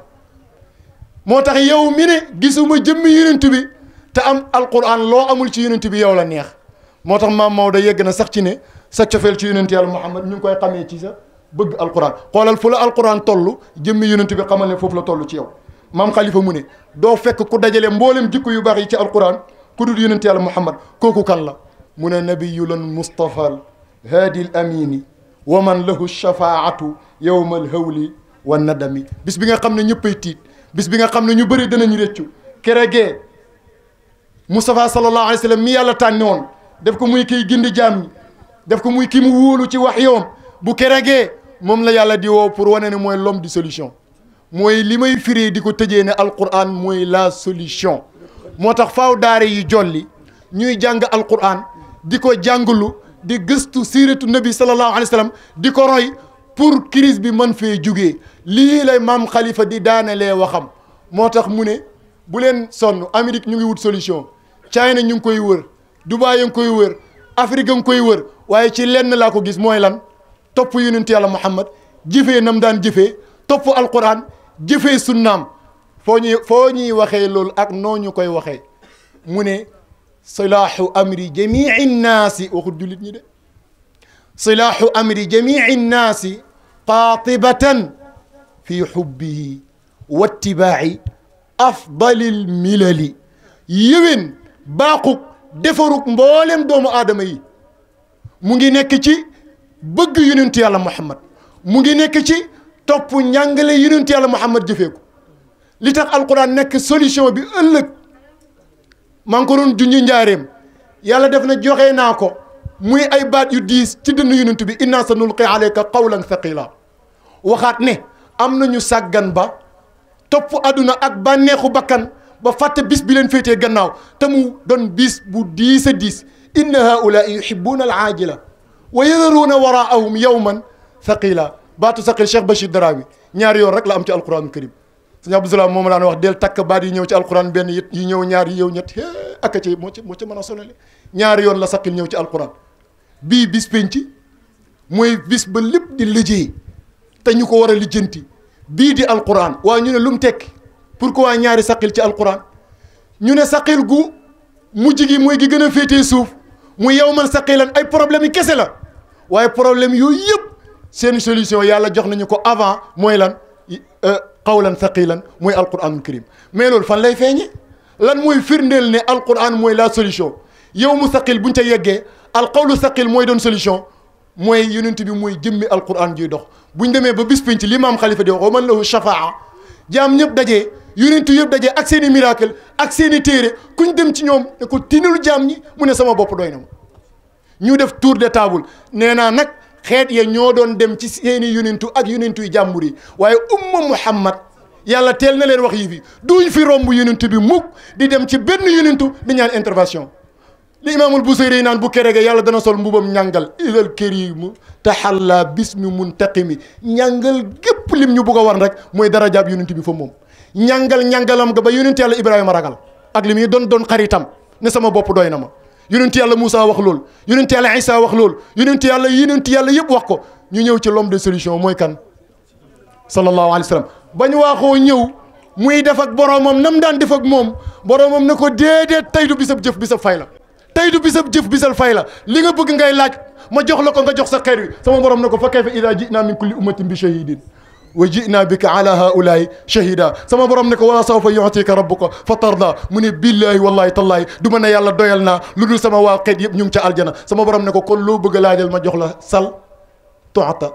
moo tax yow mi ne gisuma jëmmi yonent bi te am alquran loo amul ci yonent bi yow la neex moo tax maam Maodo yegg na sax ci ne sa cofeel ci yonent yàlla muhammad ñu ngi koy xamee ci sa bëgg alquran xoolal fu la alquran toll jëmmi yonent bi xamal ne foofu la toll ci yow maam Xalifa mu ne doo fekk ku dajale mboolem jikko yu baax yi ci alquran ku dul yonent yàlla Muhammad kooku kan la mu ne nabiyul Mustafa haadi al amini wa man lahu shafaatu yawma al hawli wa nadami. bis bi nga xam ne ñëppay tiit, bis bi nga xam ne ñu bëri danañ réccu keregee Mustafa sallallahu alayhi wa sallam mi yàlla tànne woon def ko muy kiy gindi jaam ñi, def ko muy ki mu wóolu ci wax yoom, bu keregee moom la yàlla di woo pour wane ne mooy l'homme de solution. mooy li may firee di ko tëjee ne alquran mooy la solution. moo tax faaw daare yi jolli ñuy jàng alquran di ko jàngalu di gëstu siiratu nabi sallallahu alayhi wa sallam di ko roy pour crise bi mën fee jugee. lii lay maam Khalifa di daanelee waxam. moo tax mu ne bu leen sonn, Amérique ñu ngi wut solution, China ñu ngi koy wër, Dubaay ya ngi koy wër, Afrique nga koy wër, waaye ci lenn laa ko gis mooy lan? topp yonent yàlla Muhammad, jëfee nam daan jëfee, topp alquran, jëfee sunnaam. foo ñuy waxee loolu ak noo ñu koy waxee mu ne silaahu amri jamii nnaasi, waxut jullit ñi de, silaahu amri jamii nnaasi qaatibatan fi xubbihi wa ittibaaci afdalil milali. yéwén baaxuk defaruk mboolem doomu aadama yi mu ngi nekk ci bëgg yonent yàlla Muhammad, mu ngi nekk ci topp njàngale yonent yàlla Muhammad jëfee ko. li tax alquran nekk solution bi ëllëg maa ngi ko doon junj njaareem, yàlla def na joxe naa ko muy ay baat yu diis ci dënn yonent bi, inna sa nulqi alayka qawlan thaqila. waxaat ne am nañu sàggan ba topp àdduna ak bànneexu bakkan ba fàtte bis bi leen féetee gannaaw te mu doon bis bu diis a diis. inna haulaai yuhibuuna al aajila wa yadaruuna waraahum yawman thaqila. baatu thaqil Cheikh Bachir Darawi ñaari yoon rek la am ci alquran karim. sëñ Abdou Salaam moom daan wax del takk baat yi ñëw ci alquran benn yi ñëw ñaar yi ñëw ñett ak a ci moo ci mën a sonale. ñaari yoon la saqil ñëw ci alquran. bii bis penc mooy bis ba lépp di liggéey te ñu ko war a lijjanti, bii di alquran. waaye ñu ne lu mu tekki pourquoi ñaari saqil ci alquran? ñu ne saqil gu mujj gi mooy gi gën a féetee suuf muy yow man saqilan ay problème yi kese la, waaye problème yooyu yëpp seen solution yàlla jox nañu ko avant. mooy lan? qawlan thaqilan mooy alquranul karim. mais loolu fan lay feeñe? lan mooy firndeel ne alquran mooy la solution? yow mu thaqil buñ ca yeggee alqawlu thaqil mooy doon solution, mooy yonent bi mooy jëmmi alquran juy dox. buñ demee ba bis penc li maam Khalifa di wax wa man lahu shafaa, jaam ñëpp dajee, yonentu yëpp dajee ak seen i miracle ak seen i téere, kuñ dem ci ñoom ne ko tinul jaam ñi mu ne sama bopp doy na ma. ñu def tour de table. nee naa nag xeet ya ñoo doon dem ci seeni yonentu ak yonentu yu jàmbur yi, waaye umma Muhammad yàlla teel na leen wax yi fi duñ fi romb yonentu bi mukk di dem ci benn yonentu di ñaan intervention. li imaamul Busayri naan bu kerege yàlla dana sol mbubam ñàngal ilal karimu taxalla bismi muntaqimi. ñàngal gépp lim ñu bugg a war rek mooy darajaab yonent bi fa moom. ñàngalam ga ba yonent yàlla Ibrahima ragal ak li muy doon xaritam ne sama bopp doy na ma. yonent yàlla Moussa wax loolu, yonent yàlla Isa wax loolu, yonent yàlla yëpp wax ko. ñu ñëw ci l'homme de solution mooy kan? sallallahu alayhi wa sallam. bañ waaxoo ñëw muy def ak boromam nam daan def ak moom, boromam ne ko déedéet tey du bisab jëf bisab fay la. tey du bisab jëf bisal fay la. li nga bëgg ngay laaj ma jox la ko nga jox sa xeer wi. sama borom ne ko fa kayfa idaa ji'naa min kulli ummatin bi shahidin wa ji'naa bika ala haulaai shahida. sama borom ne ko wala sawfa yu'tika rabbuka fa tarda. mu ne billahi wallahi tallahi du ma ne yàlla doyal naa lu dul sama waa xeet yëpp ñu ngi ca aljana. sama borom ne ko kon loo bëgg a laajal ma jox la sal tu'ta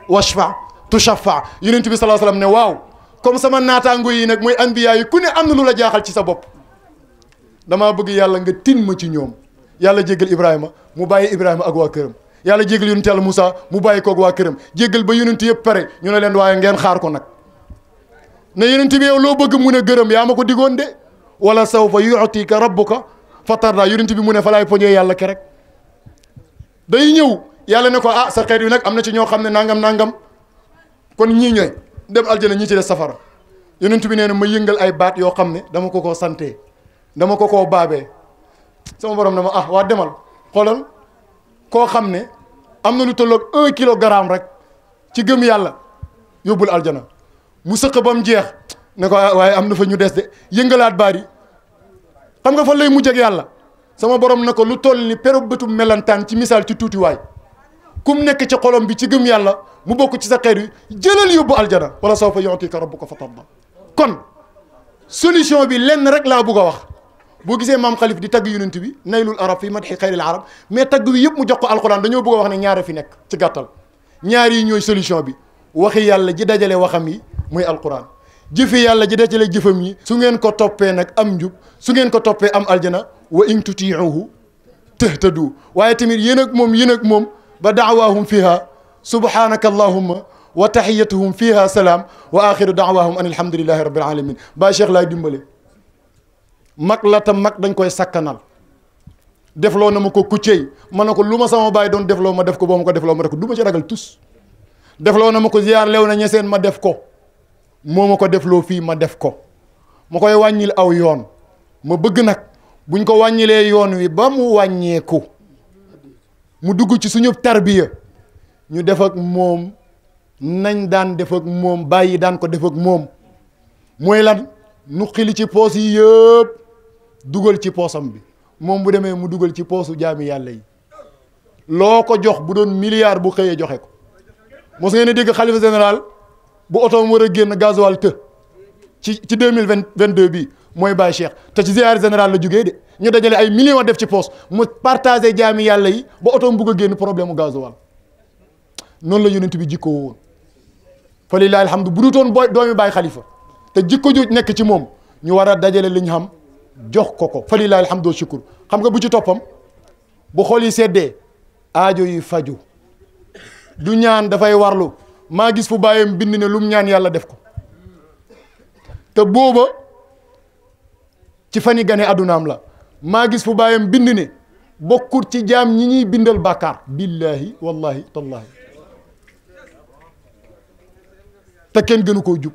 washfa tushaffa. yonent bi sallallahu alayhi wasallam ne waaw comme sama naataango yi nag mooy anbiya yi ku ne am na lu la jaaxal ci sa bopp, damaa bëgg yàlla nga tin ma ci ñoom. yàlla jéggal Ibrahima mu bàyyi Ibrahima ak waa këram. yàlla jéggal yonent yàlla Moussa mu bàyyi ko ak waa këram. jéggal ba yonent yëpp pare ñu ne leen waaye ngeen xaar ko nag. ne yonent bi yow loo bëgg mu ne gërëm yaa ma ko digoon de. wala sawfa yu'tika rabbuka fatarda. yonent bi mu ne fa laay poñee yàlla ke rek. day ñëw yàlla ne ko ah sa xeet wi nag am na ci ñoo xam ne nangam kon ñii ñooy dem aljana ñi ci des safara. yonent bi nee na ma yëngal ay baat yoo xam ne dama ko koo santee, dama ko koo baabee. sama borom ne ma ah waa demal xoolal koo xam ne am na lu tolloog 1 kilogramme rek ci gëm yàlla yóbbul aljana. mu sëq ba mu jeex ne ko waaye am na fa ñu des de. yëngalaat baat yi xam nga fa lay mujj ak yàlla. sama borom ne ko lu toll ni peru bëtu melantaan ci misaal ci tuutiwaay kum nekk ci xolom bi ci gëm yàlla mu bokk ci sa xeet wi jëlal yóbbu aljana. wala sawfa yu'tika rabbuka fatarda. kon solution bi lenn rek laa bëgg a wax boo gisee maam xalif di tagg yonent bi naylul arab fi madhi xayril arab mais tagg wi yëpp mu jox ko alquran dañoo bëgg a wax ne ñaara fi nekk ci gàttal ñaar yi ñooy solution bi waxi yàlla ji dajale waxam yi muy alquran jëfi yàlla ji dajale jëfam yi su ngeen ko toppee nag am njub su ngeen ko toppee am aljana wa in tutiuhu tahtadu waaye tamit yéen ak moom ba daawaahum fiha subhanaka allahumma wa taxiyatuhum fiha salaam wa axiru daawaahum an alhamdulillahi rabbil alamin ba cheikh laay dimbale mag la tam mag dañ koy sakkanal defloo na ma ko kuccey ma ne ko lu ma sama baay doon defloo ma def ko boo ma ko defloo ma def ko du ma ci ragal tus defloo na ma ko ziyaar lew na ñeseen ma def ko moo ma ko defloo fii ma def ko ma koy wàññil aw yoon ma bëgg nag buñ ko wàññilee yoon wi ba mu wàññeeku mu dugg ci suñu tarbiya ñu def ak moom nañ daan def ak moom bàyyi daan ko def ak moom mooy lan nu xili ci poos yi yëpp dugal ci poosam bi moom bu demee mu dugal ci poosu jaami yàlla yi loo ko jox bu doon milliard bu xëyee joxe ko mos ngeen a dégg xalifa général bu otoom war a génn gasoil të ci 2022 bi mooy Baye Cheikh te ci ziyaar général la jógee de ñu dajale ay millions def ci poos mu partagé jaami yàlla yi ba otoom bugg a génn problème mu gasoil noonu la yonent bi jikkoo woon fa lillahi alhamdu bu dutoon doomi Baye xalifa te jikko ju nekk ci moom ñu war a dajale li ñu xam jox ko fa lillahi alhamdu shukur xam nga bu ci toppam bu xol yi seddee aajo yi faju du ñaan dafay warlu maa gis fu bàyyam bind ne lum ñaan yàlla def ko te booba ci fani gane addunaam la maa gis fu bàyyam bind ne bokkut ci jaam ñi ñuy bindal bàkkaar billahi wallahi tallahi te kenn gënu koo jub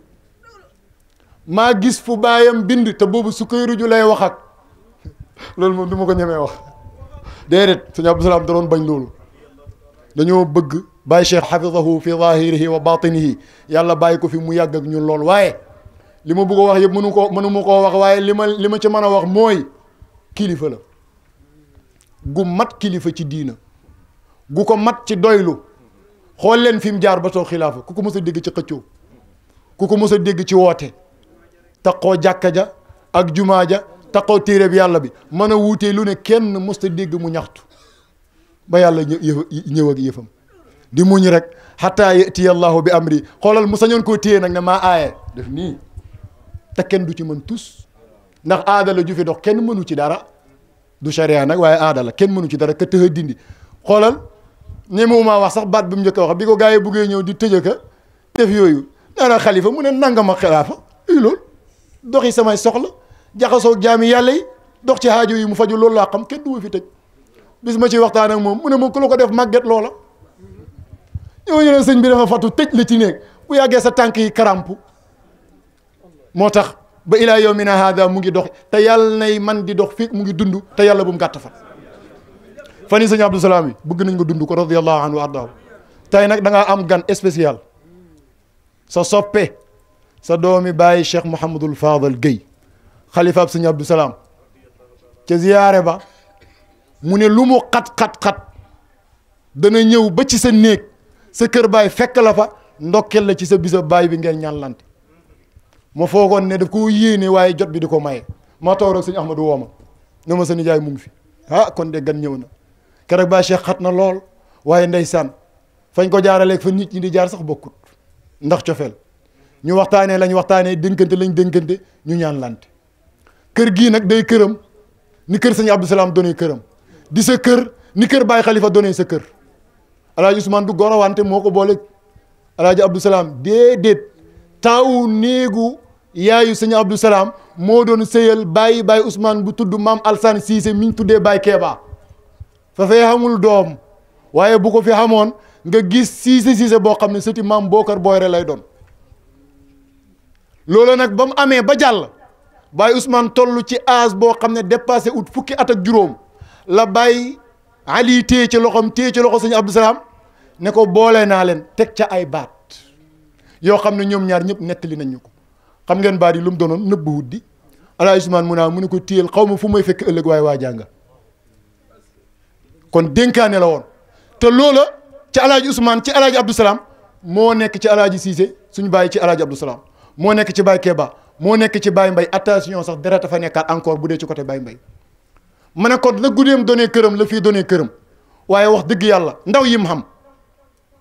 maa gis fu baayam bind te boobu Sukayru ju lay wax ak loolu moom du ma ko ñemee wax déedéet sëñ Abdou Salaam da doon bañ loolu dañoo bëgg Baye Cheikh xafidahu fi zahirihi wa batinihi yàlla bàyyi ko fi mu yàgg ak ñun lool waaye li ma bëgg a wax yëpp mënu ma koo wax waaye li ma ci mën a wax mooy kilifa la gu mat kilifa ci diina gu ko mat ci doylu xool leen fi mu jaar ba toog xilaafa ku ko mës a dégg ci xëccoo ku ko mës a dégg ci woote taqoo jàkka ja ak jumaa ja taqoo téere bi yàlla bi mën a wuutee lu ne kenn mës a dégg mu ñaxtu ba yàlla ñëw ak yëfam di muñ rek xataa yatiya allahu bi amri xoolal mu sañoon koo téye nag ne maa aaye def nii te kenn du ci mën tus ndax aada la ju fi dox kenn mënu ci dara du sharia nag waaye aada la kenn mënu ci dara ka tëx a dindi xoolal ñemewumaa wax sax baat bi mu njëkk a wax bi ko gars yi buggee ñëw di tëj ka def yooyu nee na xalifa mu ne nangama xilaafa i loolu doxi samay soxla jaxasoo jaami yàlla yi dox ci aajo yi mu faju loolu laa xam kenn du ma fi tëj bis ma ci waxtaan ak moom mu ne moom ku la ko def màgget loola ñëw ñu ne sëñ bi dafa fatu tëj la ci néeg bu yàggee sa tànk yi karampu moo tax ba ilaa yawmina hada mu ngi dox te yàlla nay man di dox fii mu ngi dund te yàlla bu mu gàtt fa fan yi sëñ Abdou Salaam yi bëgg nañ nga dund ko radiyallahu anhu wa ardaahu tey nag da ngaa am gan spécial sa soppe sa doomi bàyyi Cheikh Mouhamadul Fadal Guèye xalifaab sëñ Abdou Salaam ca ziyaare ba mu ne lu mu xat dana ñëw ba ci sa néeg sa kër baay fekk la fa ndokkel la ci sa bisa baay bi ngeen ñaanlante ma foogoon ne daf ko yéene waaye jot bi di ko maye ma toog rek sëñ Ahmadou wooma ne ma sa nijaay mu ngi fi ah kon de gan ñëw na keroog baay Cheikh xat na lool waaye ndeysaan fañ ko jaaraleeg fa nit ñi di jaar sax bokkut ndax cofeel ñu waxtaanee lañ waxtaanee dénkante lañ dénkante ñu ñaanlante kër gii nag day këram ni kër sëñ Abdou Salaam donee këram di sa kër ni kër Baye Khalifa donee sa kër alaaji Ousmane du gorowante moo ko boole alaaji Abdou Salaam déedéet taawu néegu yaayu sëñ Abdou Salaam moo doon sëyal Baye Ousmane bu tudd maam Alsane Cissé mi ñu tuddee Baye Kéba fa fee xamul doom waaye bu ko fi xamoon nga gis Cissé boo xam ne sëti maam Bokar Boyre lay doon loolu nag ba mu amee ba jàll Baye Ousmane toll ci âge boo xam ne dépassé ut fukki at ak juróom la Baye Ali téye ci loxoom téye ci loxo sëñ Abdou Salaam ne ko boole naa leen teg ca ay baat yoo xam ne ñoom ñaar ñëpp nettali nañ ñu ko xam ngeen baat yi lu mu doonoon nëbb wut di Alaaji Ousmane mu ne ko téyel xaw ma fu may fekk ëllëg waaye waa jànga kon dénkaane la woon te loola ci Alaaji Ousmane ci Alaaji Abdou Salaam moo nekk ci Alaaji Cissé suñu bàyyi ci Alaaji Abdou Salaam moo nekk ci Baye Kéba moo nekk ci Baye Mbaye attention sax deret a fa nekkaat encore bu dee ci côté Baye Mbaye ma ne ko la guddeem donee këram la fii donee këram waaye wax dëgg yàlla ndaw yi mu xam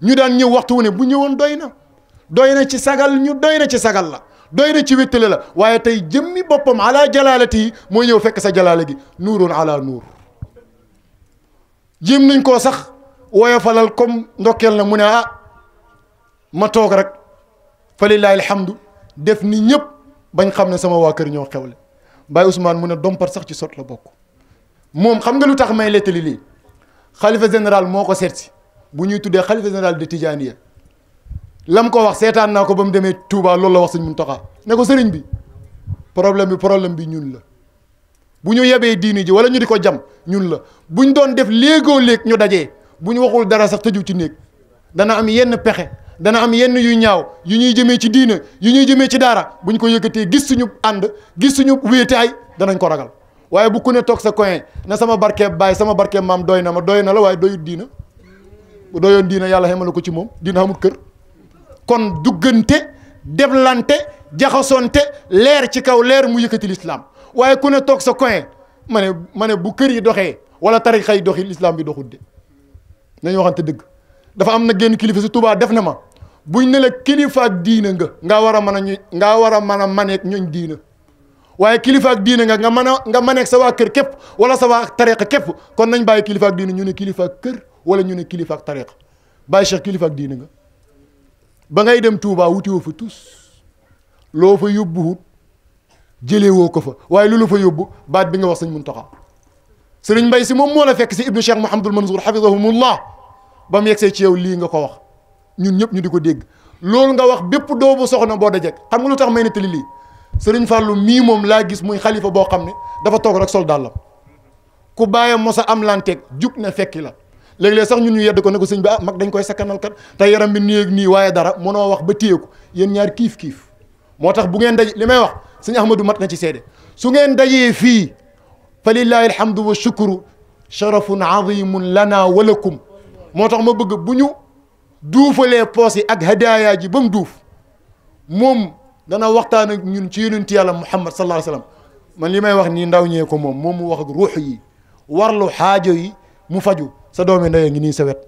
ñu daan ñëw waxtu wu ne bu ñëwoon doy na ci sagal ñu doy na ci sagal la doy na ci wéttale la waaye tey jëmmi boppam ala jalaalati yi mooy ñëw fekk sa jalaala gi nuurun ala nuur jéem nañ koo sax woyofalal comme ndokkeel na mu ne ah ma toog rek fa lillahi alhamdu def ni ñëpp bañ xam ne sama waa kër ñoo xewle Baye Ousmane mu ne dompat sax ci sot la bokk moom xam nga lu tax may lettali lii xalifa général moo ko seet si bu ñuy tuddee xalifa général de Tijaaniya lam ko wax seetaan naa ko ba mu demee Touba loolu la wax sëñ Muntaxa ne ko sëriñ bi problème bi ñun la bu ñu yebee diini ji wala ñu di ko jam ñun la buñ doon def léegoo léeg ñu dajee bu ñu waxul dara sax tëju ci néeg dana am yenn pexe dana am yenn yu ñaaw yu ñuy jëmee ci diina yu ñuy jëmee ci daara buñ ko yëkkatee gis suñu ànd gis suñu wéetaay danañ ko ragal waaye bu ku ne toog sa coin na sama barkeeb baay sama barkeeb maam doy na ma doy na la waaye doyut diina bu doyoon diina yàlla xamala ko ci moom diina xamul kër kon duggante deblante jaxasonte leer ci kaw leer mu yëkkati lislaam waaye ku ne toog sa coin ma ne bu kër yi doxee wala tarixa yi doxi lislaam bi doxut de nañu waxante dëgg dafa am na génn kilifa si Tuubaa def na ma buñ ne la kilifa ak diina nga war a mën a maneek ñooñ diina waaye kilifa ak diina nga maneek sa waa kër képp wala sa waa tarixa képp kon nañ bàyyi kilifa ak diina ñu ne kilifa ak kër wala ñu ne kilifa ak tarixa bàyyi Cheikh kilifa ak diina nga ba ngay dem Touba wuti woo fa tus loo fa yóbbuwut jëlee woo ko fa waaye lu la fa yóbbu baat bi nga wax sëñ Muntaxa sëriñ Mbay si moom moo la fekk si ibnu Cheikh Mouhamadul Mansour hafidahumullah ba mu yegsee ci yow lii nga ko wax ñun ñëpp ñu di ko dégg loolu nga wax bépp doomu soxna boo dajek xam nga lu tax may nettali lii sëriñ Fàllu mii moom laa gis muy xalifa boo xam ne dafa toog rek sol dàllam ku bàyyam mos a am lanteeg jug na fekki la léeg-léeg sax ñun ñu yedd ko ne ko sëñ bi ah mag dañ koy sakkanal kat te yaram bi nii ak nii waaye dara mënoo wax ba téye ko yéen ñaar kiif moo tax bu ngeen daj li may wax sëñ Ahmadou mat na ci seede su ngeen dajee fii fa lillahi alhamdu wa shukru sharafun azimun lana wa lakum moo tax ma bëgg bu ñu duufalee poos yi ak hadaaya ji ba mu duuf moom dana waxtaan ak ñun ci yonent yàlla Muhammad sallallahu alayhi wa sallam man li may wax nii ndaw ñee ko moom mu wax ak ruux yi warlu xaajo yi mu faju sa doomi ndey ngi nii sa wet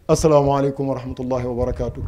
asalaamaaleykum wa rahmatullahi wa barakaatu.